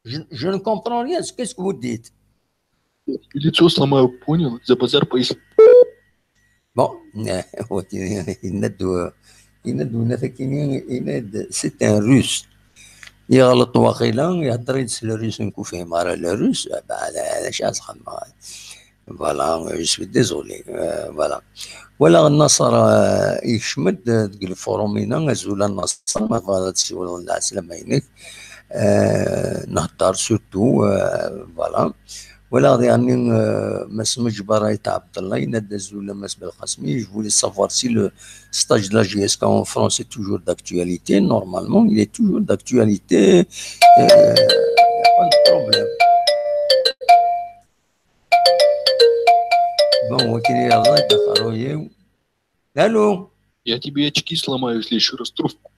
Je, je ne comprends rien. Qu'est-ce que vous dites? Тебе лицо сломаю, понял? За базар поясни. Bon, yenna-d, yenna-d unafak-nni, yenna-d c'est un russe. Yeɣleḍ waqila, ihedder-d s le russe, nekk ur fhimeɣ ara le russe, bah, d acu ara s-xedmeɣ? Voilà, je suis désolé. Euh, voilà. Walaɣ Naṣer, euh, yekcem-d deg lfurum-ina, azul a Naṣer, ma tebɣiḍ ad tessiwleḍ lɛeslama-inek. Euh, nhedder surtout, euh, voilà. Walaɣ diɣenni, euh, Mass Mejbar Ayt Abdallah, yenna-d azul a Mass Belqasmi, je voulais savoir si le stage de la J S K en France est toujours d'actualité. Normalement, il est toujours d'actualité. Euh, y a pas de problème. Bon, wakken yerẓa-d aqerruy-iw. Allô? Я тебе очки сломаю, если ещё раз трубку.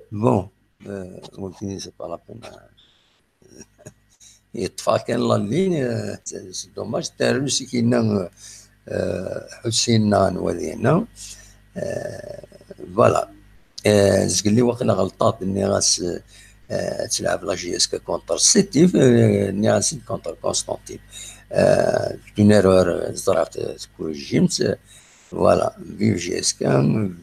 Bon, euh, wakken, c'est pas la peine. Yeṭṭef-ak kan la ligne, euh, c'est, c'est dommage, terrus-ik yenna, euh, Ḥusin neɣ anwa dinna. Euh, voilà. Euh, zgelli waqila ɣelṭeɣ-d, nniɣ-as, euh, ad telɛeb la J S K contre Sétif, euh, nniɣ-as contre Constantine. Euh, c'est une erreur, euh, ẓriɣ-t, euh, tkurjimt, euh, voilà, vive J S K,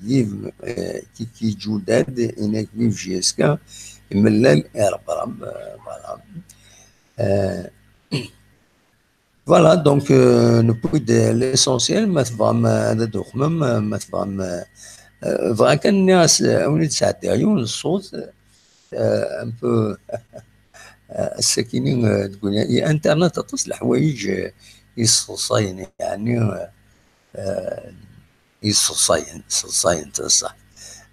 vive, euh, Kiki Djoudad, et vive J S K, imellal irebrab, euh, voilà. Euh, voilà, donc, euh, newwi-d l'essentiel, ma tebɣam, euh, ad d-tuxmem, euh, ma tebɣam, euh, euh, bɣiɣ kan nniɣ-as, euh, ad wen-id-sɛeddiɣ yiwen n ṣṣut, euh, un peu, euh, ass-akini, euh, deg win-, i internet aṭas n leḥwayeǧ, euh, yesseḍsayen, yeɛni, euh, euh, yesseḍsayen, sseḍsayen, d ṣṣeḥ.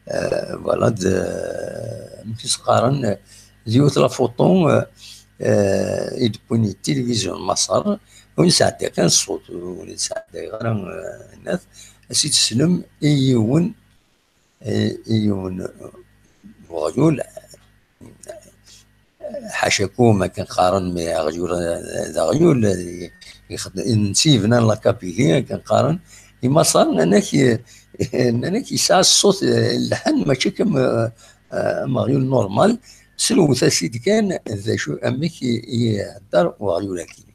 Euh, voilà, d, euh, amek i s-qqaren, euh, d yiwet la photo, euh, euh, i d-wwin i tilivizyu n Maṣer, ur nesɛedda kan ṣṣut, ur nesɛedda ara, euh, nat, ad s-id-teslem i yiwen, i, i yiwen, euh, weɣyul, ḥacakum, akken qqaren, mi aɣyul, d aɣyul, ixed-, netta yebnan la Kabylie, akken qqaren. Imaṣaren nnan-ak, nnan-ak yesɛa ṣṣut, eh, lhan, mačči akka am, eh, am aɣyul normal. Slewt-as-id kan d acu, amek i, i ihedder uɣyul-agi.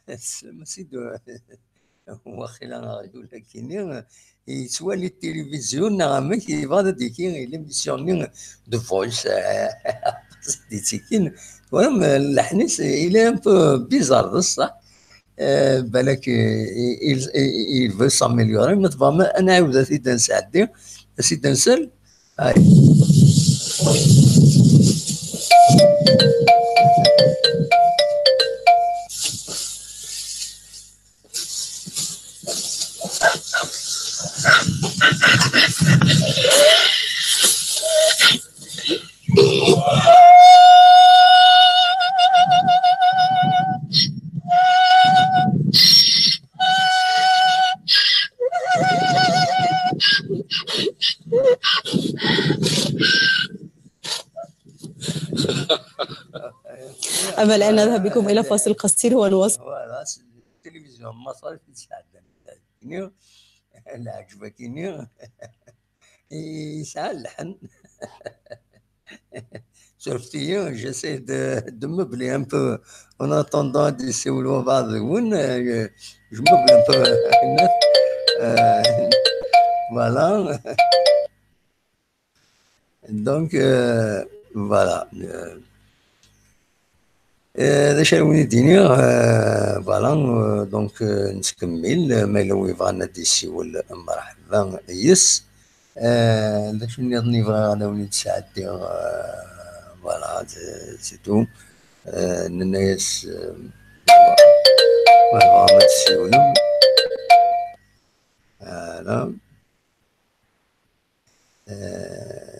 Teslam a sidi, waqila aɣyul-agi-nni yettwali tilivizyu neɣ amek, yebɣa ad d-yeki l'émission-nni The Voice, eh, aṭas i d-yettikin. Tura, mm, lḥen-is il est un peu bizarre, d ṣṣeḥ. Eh, balak, eh, il, il, il veut s'améliorer, ma tebɣam ad nɛiwed ad t-id-nsɛeddi, ad t-id-nsel. Ay. أما الآن نذهب بكم إلى فاصل قصير ونواصل. Voilà, c'est la télévision maṣer i t-yesɛeddan. Lɛeǧb-agi-nni yesɛa lḥen. Surfet-iyi, j'essaie de, de meubler un peu. En attendant ad d-yessiwel wabɛaḍ deg-wen, euh, je meuble un peu. Euh, voilà. Donc, euh, voilà. Euh, euh, d acu ara wen-id-iniɣ, euh, voilà, euh, donc, euh, nettkemmil, euh, ma yella win yebɣan ad d-yessiwel, mṛeḥba yes. Euh, d acu nniḍen i bɣiɣ ad awen-id-sɛeddiɣ, euh, voilà, c'est, c'est tout. Euh, nenna-yas, euh, ma tebɣam ad d-tessiwlem. Voilà. Eh,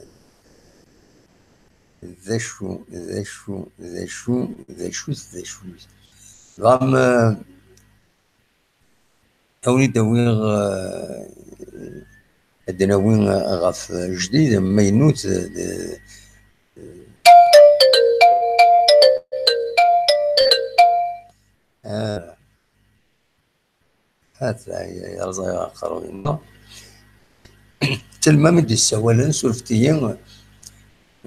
d acu, d acu, d acu, d acu, d acu. Dɣa, eh, awen-id-awiɣ, eh, ad d-nawi ɣef jdid, amaynut, eh, eh, Ata, yerẓa aqerruy-nneɣ. Telmam i d-yessawalen, surfet-iyi,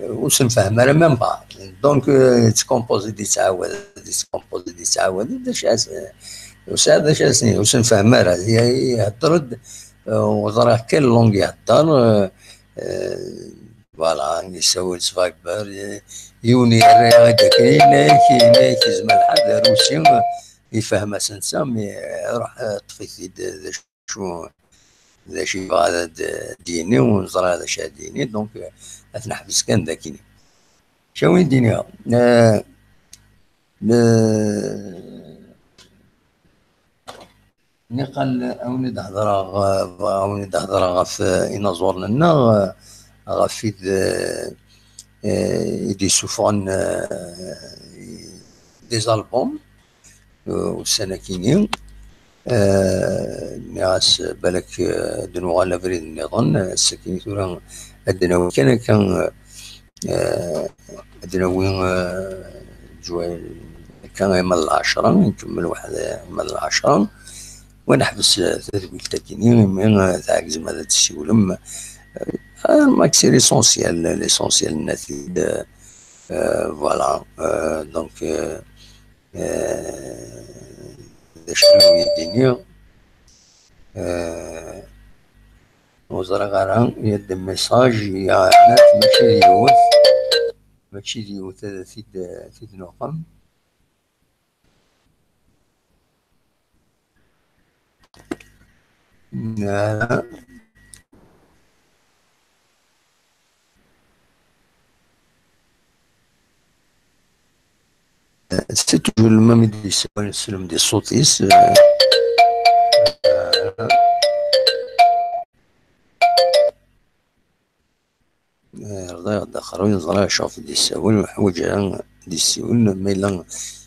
ur senfehhem ara même pas. Donc, euh, yettkompozi-d, yettɛawad, yettkompozi-d, yettɛawad. D acu as-, ur sɛiɣ d acu as-, ur senfehhem ara. Ihedder-d, euh, ur ẓriɣ quelle langue ihedder, euh, euh, voilà, yessawel s Viber, euh, yiwen yerra-yaɣ-d akken, yenna-yak, yenna-yak, yezmer lḥal d arusi, euh, ifhem-as netta, mais, euh, ruḥ, euh, ṭṭef-it-id, d acu, d acu yebɣa ad d-, d-yini, ur neẓri d acu ad d-yini, donc, euh, ad t-neḥbes kan d akini. Acu ara d-iniɣ? Euh, le-, niqal awen-id-hedreɣ, euh, awen-id-hedreɣ ɣef, euh, inaẓuren-nneɣ, euh, ɣef id, euh, euh, i d-yessufɣen, euh, des albums. Euh, ussan-akini. Euh, nniɣ-as, balak, euh, ad d-nuɣal abrid nniḍen, euh, ass-akini tura ad d-nawi kan akka, euh, euh, ad d-nawi, euh, ǧwayel akka, imal lɛecṛa, nkemmel weḥd imal lɛecṛa, wa neḥbes, euh, tadwilt-akini, imi, euh, tɛegzem ad d-tessiwlem. Euh, ah, mačči l'essentiel, l'essentiel nna-t-id, euh, euh, voilà, euh, donc, euh, Eh, d acu i d-iniɣ? Eh, ur ẓriɣ ara, yad message, ya, mačči d yiwet, mačči d yiwet, ad t-id, ad t-id-nuqem. Nna. C'est toujours le même idée, c'est pas le même des sautisses. Euh, euh, Eh, rḍiɣ-d axer, ur neẓri acu ɣef d-yessawel, ur ḥwaǧ ara d-yessiwel, ma yella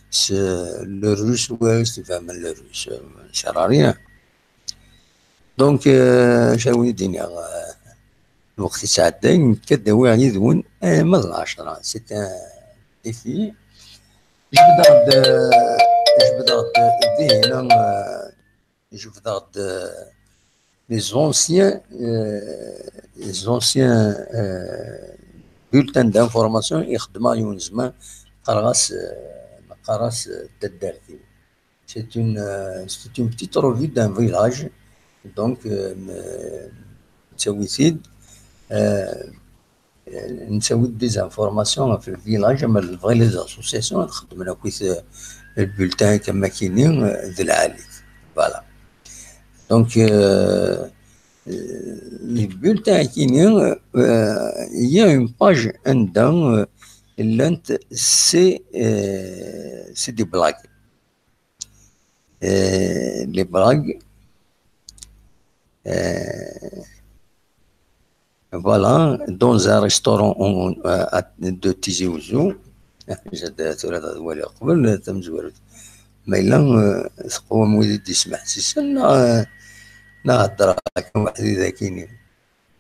s le russe, ur as-tefhem le russe, ça sert à rien. Donc, euh, acu ara wen-id-iniɣ, euh, lweqt yettɛedday, nekk ad d-awiɣ yid-wen, eh, ma d lɛecṛa, c'est un défi. Jebdeɣ-d, jebdeɣ-d dihin, euh, jebdeɣ-d, euh, les anciens, euh, les anciens, euh, bulletins d'information i xeddmeɣ yiwen zzman, qqareɣ-as, euh, neqqar-as, euh, taddart-iw. C'est une, euh, c'est une petite revue d'un village. Donc, euh, n-, nettawi-t-id. Euh, Nettawi-d des informations ɣef le village, ama lebɣi les associations ad xedmen akkit, euh, le bulletin akka makini, euh, d lɛali. Voilà. Donc, euh, euh, le bulletin akini, euh, il y a une page anda, euh, llant, c'est, euh, c'est des blagues. Euh, les blagues, euh, voilà, dans un restaurant, on, euh, à, de Tizi Ouzou. Tura ad waliɣ qbel tamezwarut. Ma yella, euh, teqwam wid i d-yesmeḥsisen, neɣ, euh, neɣ heddreɣ kan weḥd-i d akini.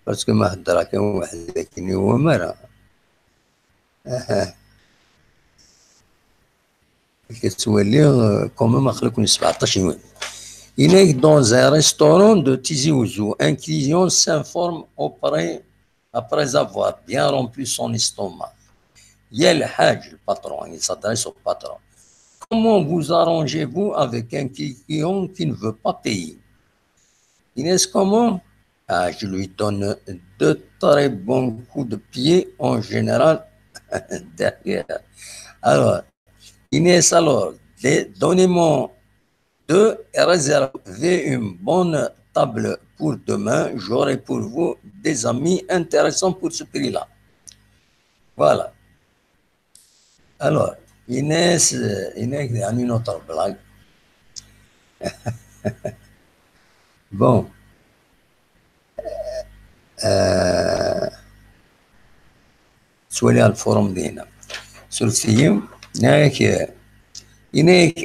Parce que ma heddreɣ kan weḥd-i d akini, ur wam ara. Aha. Akka tettwaliḍ, euh, quand même, aql-iken sebɛeṭṭac yiwen. Yenna-yak, dans un restaurant de Tizi Ouzou, un client s'informe auprès, après avoir bien rempli son estomac. Il y a le Hadj, le patron, il s'adresse au patron. Comment vous arrangez-vous avec un client qui ne veut pas payer? Il dit, comment? Ah, je lui donne deux très bons coups de pied en général derrière. Alors, Inès, alors, de- donnez-moi deux et réservez une bonne table pour demain. J'aurai pour vous des amis intéressants pour ce prix-là. Voilà. Alors, Inès, euh, Inès, il y a une autre blague. Bon. Euh, Sur le forum دينا. Sur le forum,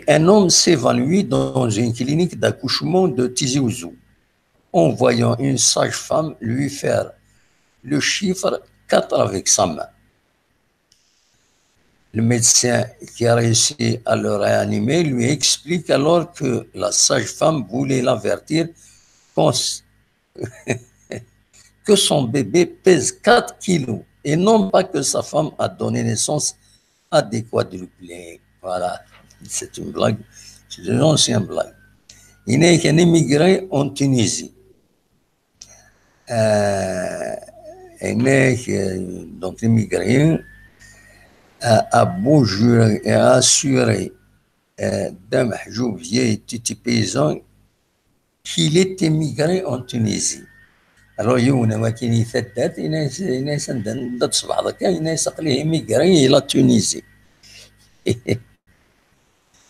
un homme s'évanouit dans une clinique d'accouchement de Tizi Ouzou en voyant une sage-femme lui faire le chiffre quatre avec sa main. Le médecin qui a réussi à le réanimer lui explique alors que la sage-femme voulait l'avertir qu'on s- que son bébé pèse quatre kilos et non pas que sa femme a donné naissance à des quadruplés. Voilà, c'est une blague. C'est une ancienne blague. Il n'est qu'un immigré en Tunisie. Euh, il n'est que, donc, l'immigré a, a beau jurer et assurer euh, d'un mahjoub vieil petit paysan qu'il est immigré en Tunisie. Alors, yiwen wakin i taddart, yenna-yas, yenna-yas anda, anda تصبح ضكا, yenna-yas aql-i immigré i la Tunisie.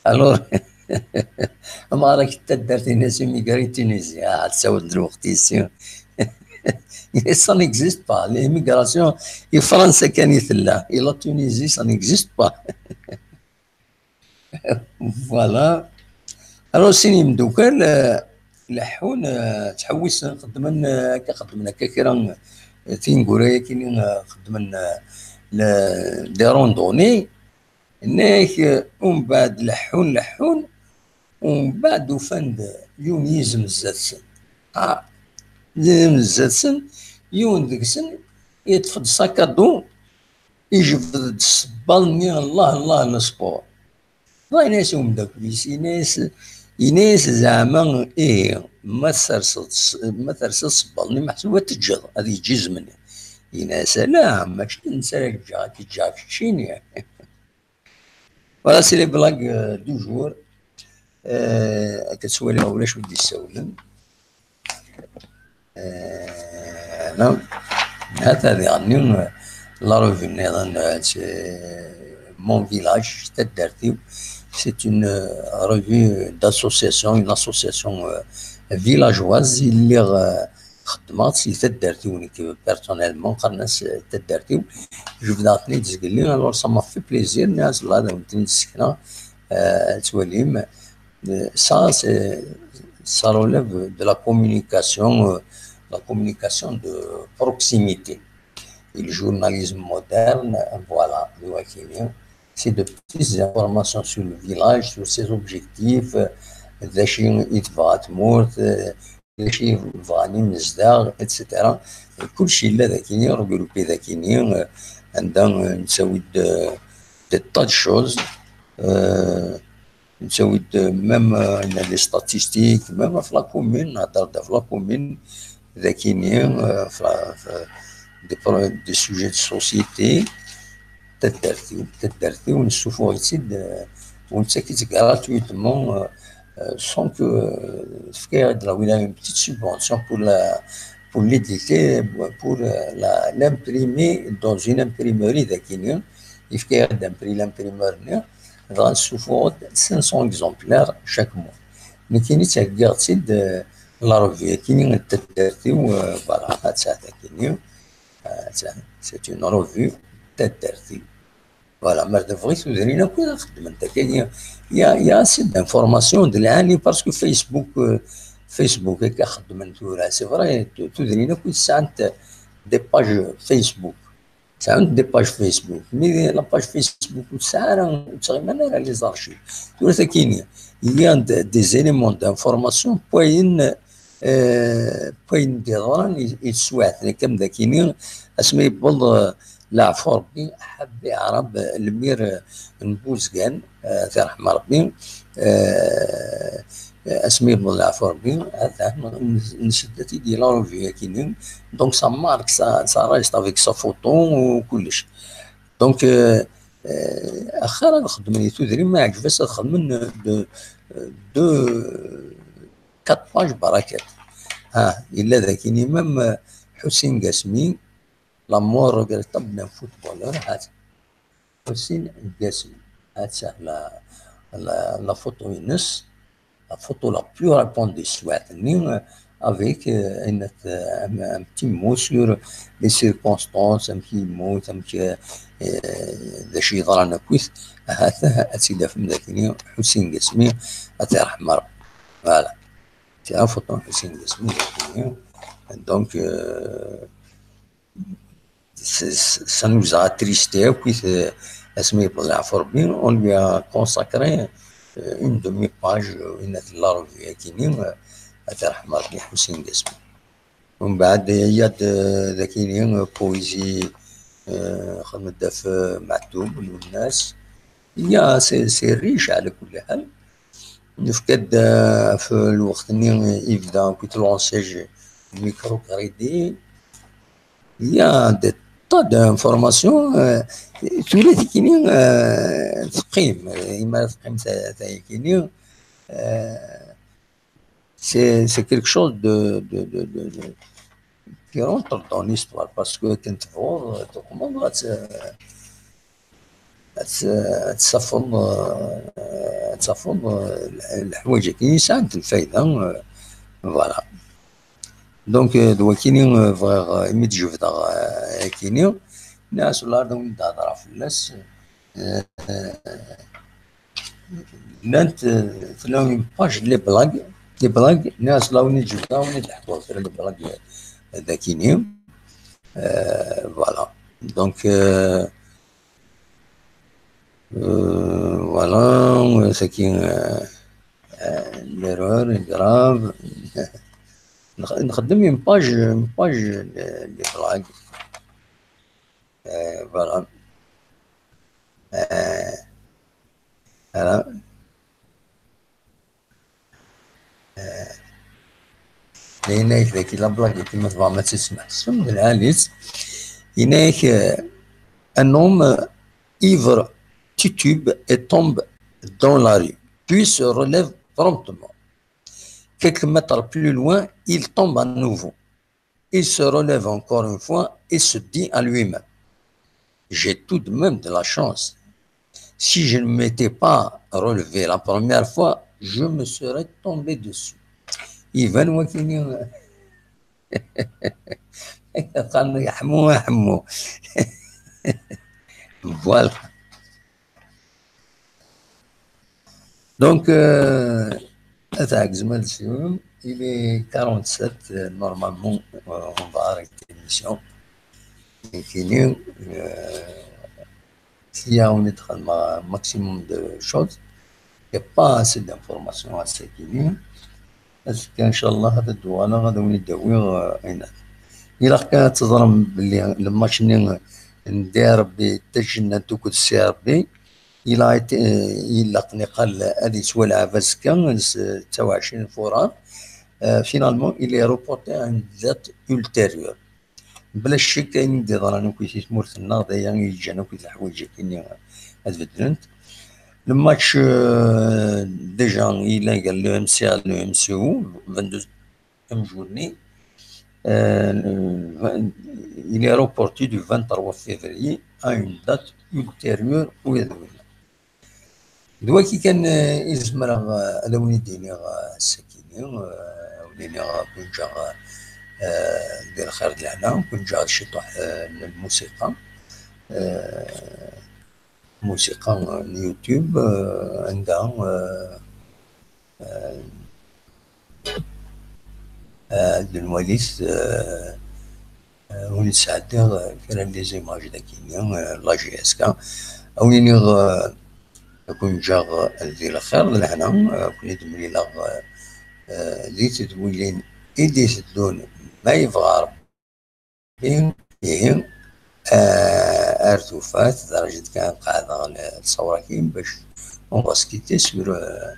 Alors, amɣar-agi n taddart, yenna-yas immigré Tunisie. Ah, tessawel d lweqt-is. Ça n'existe pas. L'immigration, i Fransa kan i tella. I la Tunisie, ça n'existe pas. Voilà. Alors, sin imeddukal, euh, leḥḥun, euh, ttḥewwisen, xeddmen, euh, akka, xeddmen akka kra, euh, tineggura-agi-nni, euh, xeddmen, euh, le, des randonnées. Nnak, euh, umbeɛd leḥḥun, leḥḥun, umbeɛd ufan-d yiwen yizem zdat-sen. Ah, yizem zdat-sen, yiwen deg-sen yeṭṭef-d sac à dos, yejbed-d ssebbaḍ-nni, Allah, Allah, n sport. Dɣa yenna-yas i umeddakel-is, yenna-yas, yenna-yas, zeɛma ihi, ma terseḍ s-, ma terseḍ ssebbaḍ-nni, meḥsub ad teǧǧeḍ, ad yeǧǧ izem-nni. Yenna-yas, ala, mačči d netta ara yeǧǧeɣ, ad k-ǧǧeɣ keččini. Voilà, c'est les blagues, euh, du jour. Euh, akka ttwaliɣ ulac ur d-yessawlen. Euh, non. Hata diɣenni, euh, la revue niḍen, euh, c'est Mon Village, taddart-iw. C'est une, euh, revue d'association, une association, euh, villageoise. Lliɣ, euh, xeddmeɣ-tt si taddart-iw nekk, personnellement, qqaren-as, euh, taddart-iw. Jebdeɣ-ten-id zgelli, alors ça m'a fait plaisir, nniɣ-as, "Là, ad awen-ten-id-ssekneɣ, euh, ad twalim." Euh, ça, c'est, ça relève de la communication, euh, la communication de proximité et le journalisme moderne, voilà, d wakken. C'est de petites informations sur le village, sur ses objectifs, euh, d acu i tebɣa tmurt, euh, d acu i bɣan imezdaɣ, et cetera. Kullec yella dagini, regroupi dagini, euh, anda, euh, nettawi-d, euh, des tas de choses. Euh, Nettawi-d, euh, même, euh, les statistiques, même ɣef la commune, nehder-d ɣef la commune, dagini, euh, ɣef la, ɣef, euh, des pro-, des sujets de société, taddart-iw, taddart-iw, nessufuɣ-itt-id, euh, u nettak-itt gratuitement, euh, euh, sans que, euh, tefka-aɣ-d la wilaya une petite subvention pour la, pour l'éditer, pour, euh, la, l'imprimer dans une imprimerie dagini, yefka-aɣ-d impri-, l'imprimeur-nni, dɣa nessufuɣ-d cinq cents exemplaires chaque mois. Nekkini ttheggiɣ-tt-id, euh, la revue-agi n taddart-iw, euh, voilà, ad tt-, ad tt-, c'est une revue taddart-iw. Voilà, ma tebɣi tudrin akk ad xeddment akka. Il y a, il y a assez d'informations de lɛali parce que Facebook, euh, Facebook akka xeddmen tura. C'est vrai, tu-, tudrin akk sɛant des pages Facebook. Sɛant des pages Facebook. Mais la page Facebook ur tesɛi ara, ur ttɣiman ara les archives. Tura sakini, il y a de-, des éléments d'information, n wayen, euh, n wayen d-yeḍran i, i teswiɛt-nni, akka am dakini, asmi yewweḍ, euh, Leɛfu Rebbi, Ḥabi Aɛrab, lmir n Buzgan, eh, ad t-irḥem Rebbi, eh, asmi yewweḍ leɛfu Rebbi, atan nsedd-it-id di la revue akini. Donc, ça marque, ça, ça reste avec sa photo u kullec. Donc, euh, euh, axir ad xedmen i tudrin, ma yeɛǧeb-as ad xedmen de, de quatre pages barakat. Ha, yella dagini même, euh, Ḥusin Gasmi, La mort regrettable d'un footballeur, ha-t-, Ḥusin Gasmi. Ha-tt-a la, la, la photo-ines, la photo la plus répandue s teswiɛt-nni, euh, avec, euh, une, euh, un, un petit mot sur les circonstances, amek i yemmut, amek, euh, d acu yeḍran akkit. Ahat ad tt-id-tafem dagini, Ḥusin Gasmi, ad t-irḥem Rebbi. Voilà. C'est la photo n Ḥusin Gasmi dagini. Donc, euh, c'est, ça nous a attristés, akkit, euh, asmi yewweḍ leɛfu Rebbi, on lui a consacré, euh, une demi-page, euh, une de la revue akini, euh, ad t-irḥem Rebbi Ḥusin Gasmi. Umbeɛd, il y a de, dagini, euh, poésie, euh, xedmet-d ɣef, euh, Meɛtub Lwennas. Il y a, c'est, c'est riche, ɛla kulli ḥal. Nefka-d, euh, ɣef lweqt-nni, euh, yebda akkit l'enchère microcrédit. Il y a des tas d'informations, euh, tura tikini, euh, teqqim, euh, imi ara teqqim ta-, tayakini, euh, c'est, c'est quelque chose de, de, de, de, de, qui rentre dans l'histoire, parce que quand tu vois, tu commences à te, ad t-, ad tsafeḍ, euh, ad tafeḍ, euh, leḥwayeǧ-agi yesɛan lfayda, euh, voilà. Donc, euh, d wakini, euh, bɣiɣ, euh, imi d-jebdeɣ, euh, akini, nniɣ-as, wala ad awen-d-hedreɣ fell-as, euh, llant, euh, tella une page les blagues, les blagues, nniɣ-as, la win i d-jebdeɣ, win i d-ḥkuɣ kra les blagues, euh, d akini. Euh, voilà. Donc, euh, Euh, voilà, tagi, euh, euh, l'erreur est grave. Nx-, nxeddem une page, une page de, de blagues. Euh, voilà. Euh, voilà. Yenna-yak dagi la blague-agi ma tebɣam ad tt-tesmehsem d lɛali-tt. Yenna-yak, euh, un homme ivre titube et tombe dans la rue, puis se relève promptement. Quelques mètres plus loin, il tombe à nouveau. Il se relève encore une fois et se dit à lui-même : « J'ai tout de même de la chance. Si je ne m'étais pas relevé la première fois, je me serais tombé dessus. » Iban wakini. Qqaren yeḥmu, yeḥmu. Voilà. Donc, euh, ad tɛeggzem ad tsum, il est quarante-sept, euh, normalement, euh, on va arrêter l'émission. Nekkini, euh, si on est un maximum de choses, il n'y a pas assez d'informations à ce qui vient. Azekka, ncallah, ad d-uɣaleɣ, ad awen-id-awiɣ, euh, ayen. Ilaq kan ad teẓrem belli le match-nni n D R B, Tajennant akked C R B, il a été, euh, ilaq niqal ad yettwalɛeb azekka, s ttawa ɛecrin Fuṛar. Euh, finalement, il est reporté à une date ultérieure. Bla ccek, ayen i d-yeḍran akk si tmurt-nneɣ, d aya i yeǧǧan akk leḥwayeǧ-agi-nni ad beddlent. Le match, euh, déjà, yella gar le M C A, le M C O, vingt-deux amjur-nni, euh, le vingt, il est reporté du vingt-trois février à une date ultérieure, u yadwin. D waki kan, euh, i zemreɣ, euh, ad awen-id-iniɣ, euh, ass-agi-nni, euh, ad awen-iniɣ, euh, ken-ǧǧeɣ, euh, di lxir d lehna, ken-ǧǧeɣ d ciṭuḥ, euh, n lmusiqa. Euh, Musiqa n YouTube, euh, anda, euh, euh, euh, ad nwali, euh, euh, ad wen-d-sɛeddiɣ, euh, kra n les images dagi-nni, euh, la J S K. Ad wen-iniɣ, euh, ad ken-ǧǧeɣ, euh, di lxir d lehna, euh, ad ken-id-mlileɣ, euh, euh, di tedwilin i d-iteddun, ma yebɣa Rebbi. Ihi, ihi, eh, ar tufat, d rajin kan qeɛdeɣ l-, lṣawra-agi bac on va se quitter sur, euh,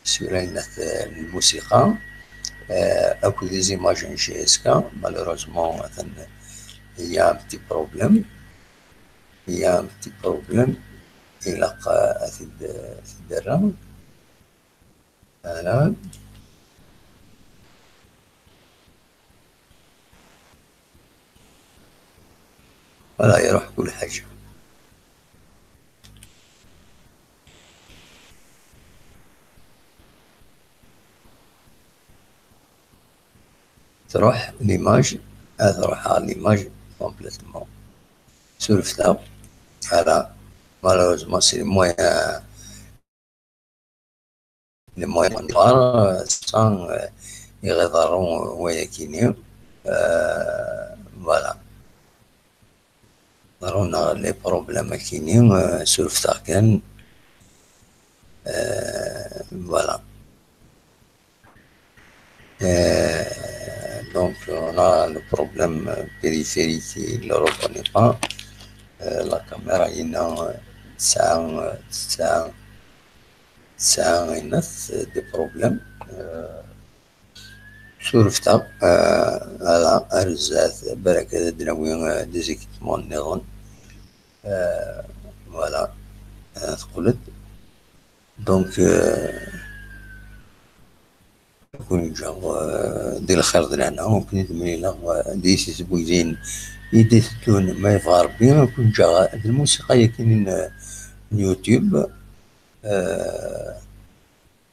sur ayennat, euh, lmusiqa, euh, akked les images n G S K. Malheureusement, atan, il y a un petit problème. Il y a un petit problème. Ilaq, euh, ad t-id-, ad t-id-rreɣ. Voilà. Voilà, iruḥ kul ḥaǧa. Truḥ l'image, ad truḥ l'image complètement. Surfet-aɣ. Voilà. Malheureusement, c'est le moyen, le moyen noir, euh, sans, euh, iɣ iḍerru wayakini. Euh, voilà. Ḍerruneɣ les problèmes akini, euh, surfet-aɣ kan. Euh, voilà. Euh, donc, on a le problème, euh, périphérique, il ne le reconnaît pas. Euh, la caméra, il a, euh, ça, euh, ça, ça, il a, euh, des problèmes. Euh, surfet-aɣ, euh, voilà, ar zdat, balak ad d-nawi, euh, des équipements nniḍen. Euh, voilà, euh, teqqel-d. Donc, euh, ad ken-ǧǧeɣ, euh, di lxir d lehna, ad ken-id-mlileɣ, euh, di tizwilin i d-iteddun, ma yebɣa Rebbi, ad ken-ǧǧeɣ d lmusiqa-yagi n, n YouTube. Euh,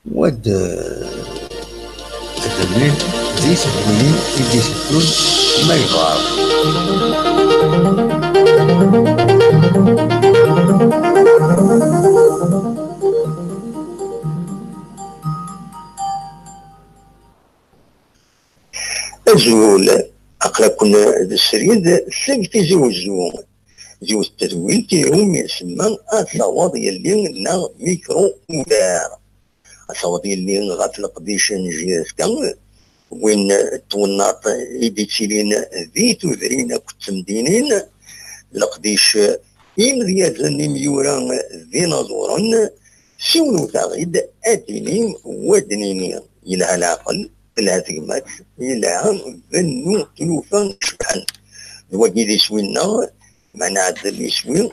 Wa d, ad d-nemlil di tedwilin i d-iteddun ma yebɣa Rebbi. Azul, aql-aken d srid seg Tizi Wezzu. Yiwet n tedwilt iwumi isemma Ad taweḍ yelli neɣ Micro Ouvert. Ad taweḍ yelli ɣef leqdic n J S K, win n twennaḍt i d-ittilin di tudrin akked temdinin, leqdic imedyazen, imyura d inaẓuren. Siwlet-aɣ-id, ad d-inim, wa d-nini, yelha leɛqel, telha tegmat, yelha bennu tlufa cebḥen. D wagi d iswi-nneɣ, ma nɛeddel iswi,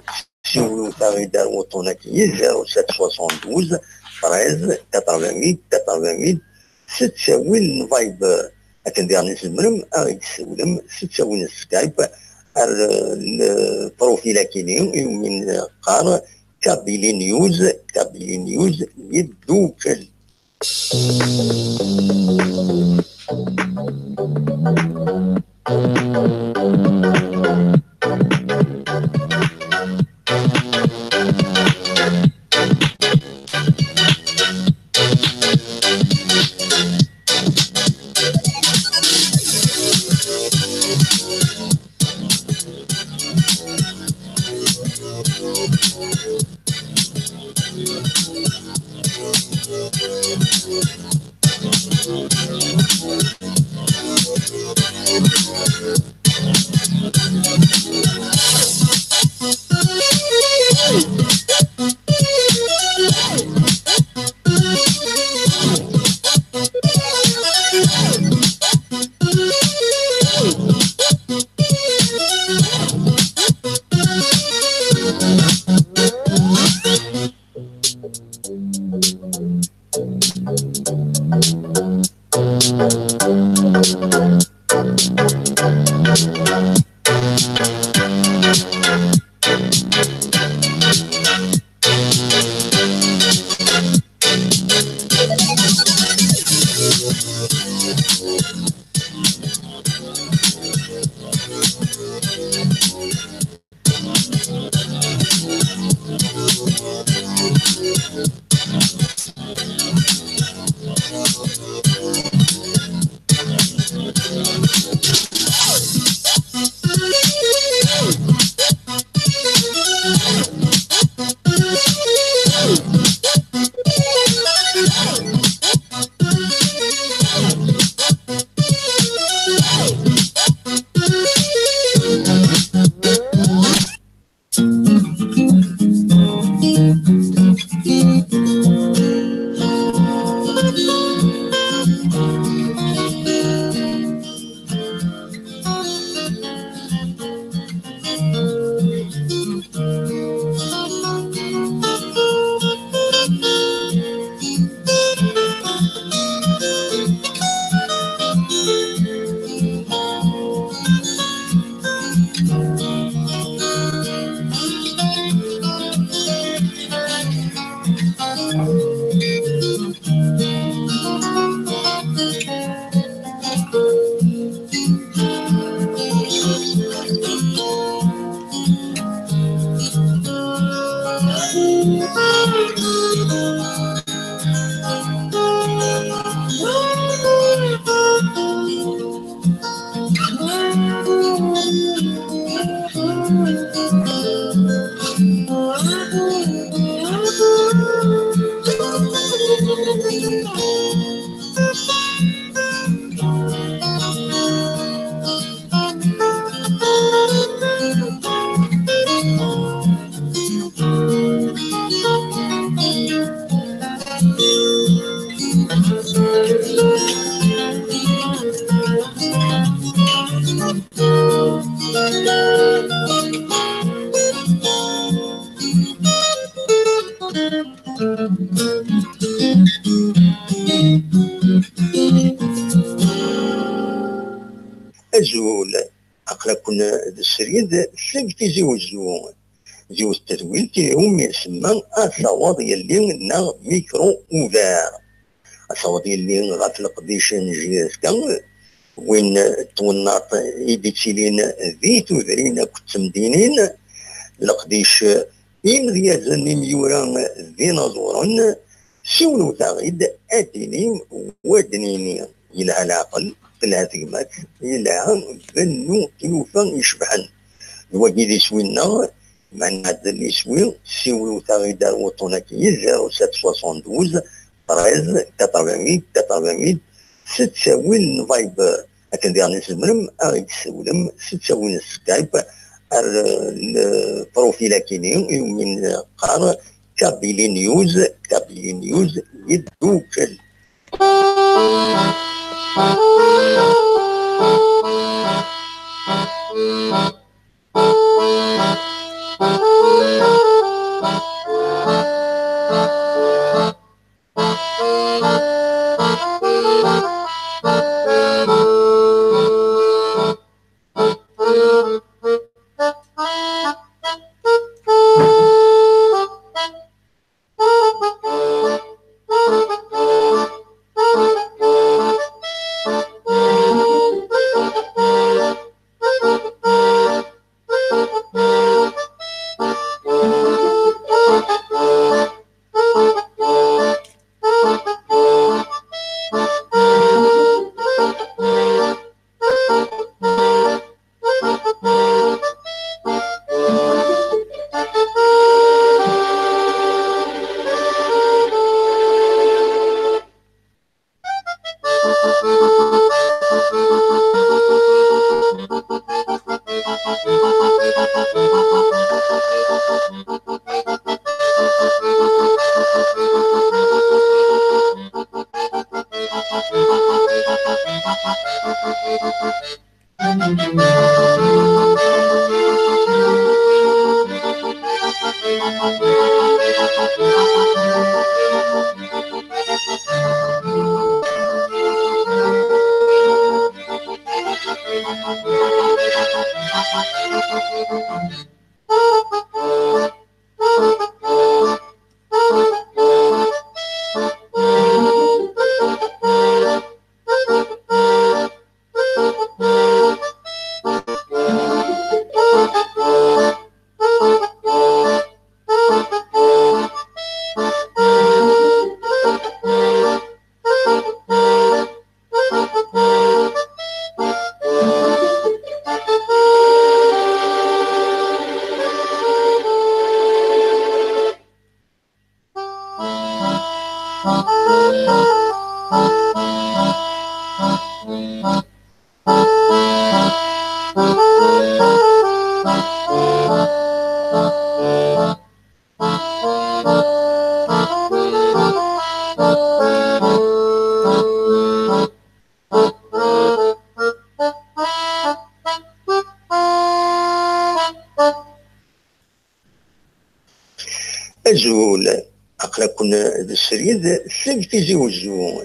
siwlet-aɣ-id ar wuṭṭun-agi, zéro sept soixante-douze treize quatre-vingt-huit quatre-vingt-huit, s ttawil n Viber. Akken diɣen tzemrem ad ɣ-d-tessiwlem s ttawil n Skype ar, eh, lprofil akini iwumi neqqar Kabylie News, Kabylie News yeddukel. Azul, aql-aken d srid seg Tizi Wezzu. Yiwet n tedwilt iwumi nsemma Ad taweḍ yelli neɣ Micro Ouvert. Ad taweḍ yelli ɣef leqdic n J S K, win n twennaḍt i d-ittilin di tudrin akked temdinin, leqdic imedyazen, imyura d inaẓuren. Siwlewt-aɣ-id, ad d-inim, wa d-nini. Yelha leɛqel, telha tegmat, yelha bennu tlufa icebḥen. D wagi d iswi-nneɣ, ma nɛeddel iswi, siwlewt-aɣ-id ar wuṭṭun-agi, zéro sept soixante-douze treize quatre-vingt-huit quatre-vingt-huit, s ttawil n Viber. Akken diɣen tzemrem ad ɣ-d-tessiwlem s ttawil n Skype ar, eh, lprofil-agi-nni iwumi neqqar Kabylie News, Kabylie News yeddukel. Aql-aken d srid seg Tizi Uzzu.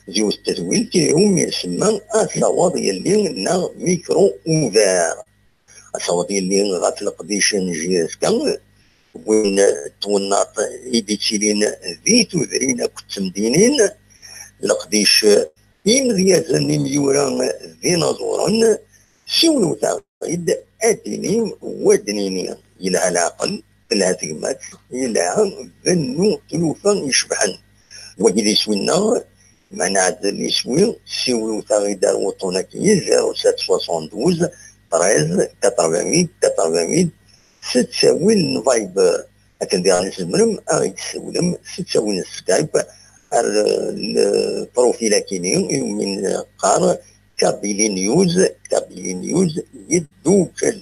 Yiwet n tedwilt iwumi isemma Ad tawaḍ yelli neɣ Micro Ouvert. Ad tawaḍ yelli ɣef leqdic n J F K, win n twennaḍt i d-ittilin di tudrin akked temdinin, leqdic imedyazen imyura d inaẓuren. Siwlewt-aɣ-id ad d-inim, wa d-nini: yelha leɛqel, telha tegmat, yelha bennu tlufa icebḥen. Wagi d iswi-nneɣ, ma nɛeddel iswi, siwlewt-aɣ-id ar wuṭṭun-agi: zéro sept soixante-douze treize quatre-vingt-huit quatre-vingt-huit, s ttawil n Viber. Akken diɣen tzemrem ad ɣ-d-tessiwlem s ttawil n Skype ar lprofil-agi-nni iwumi neqqar Kabylie News, Kabylie News yeddukel.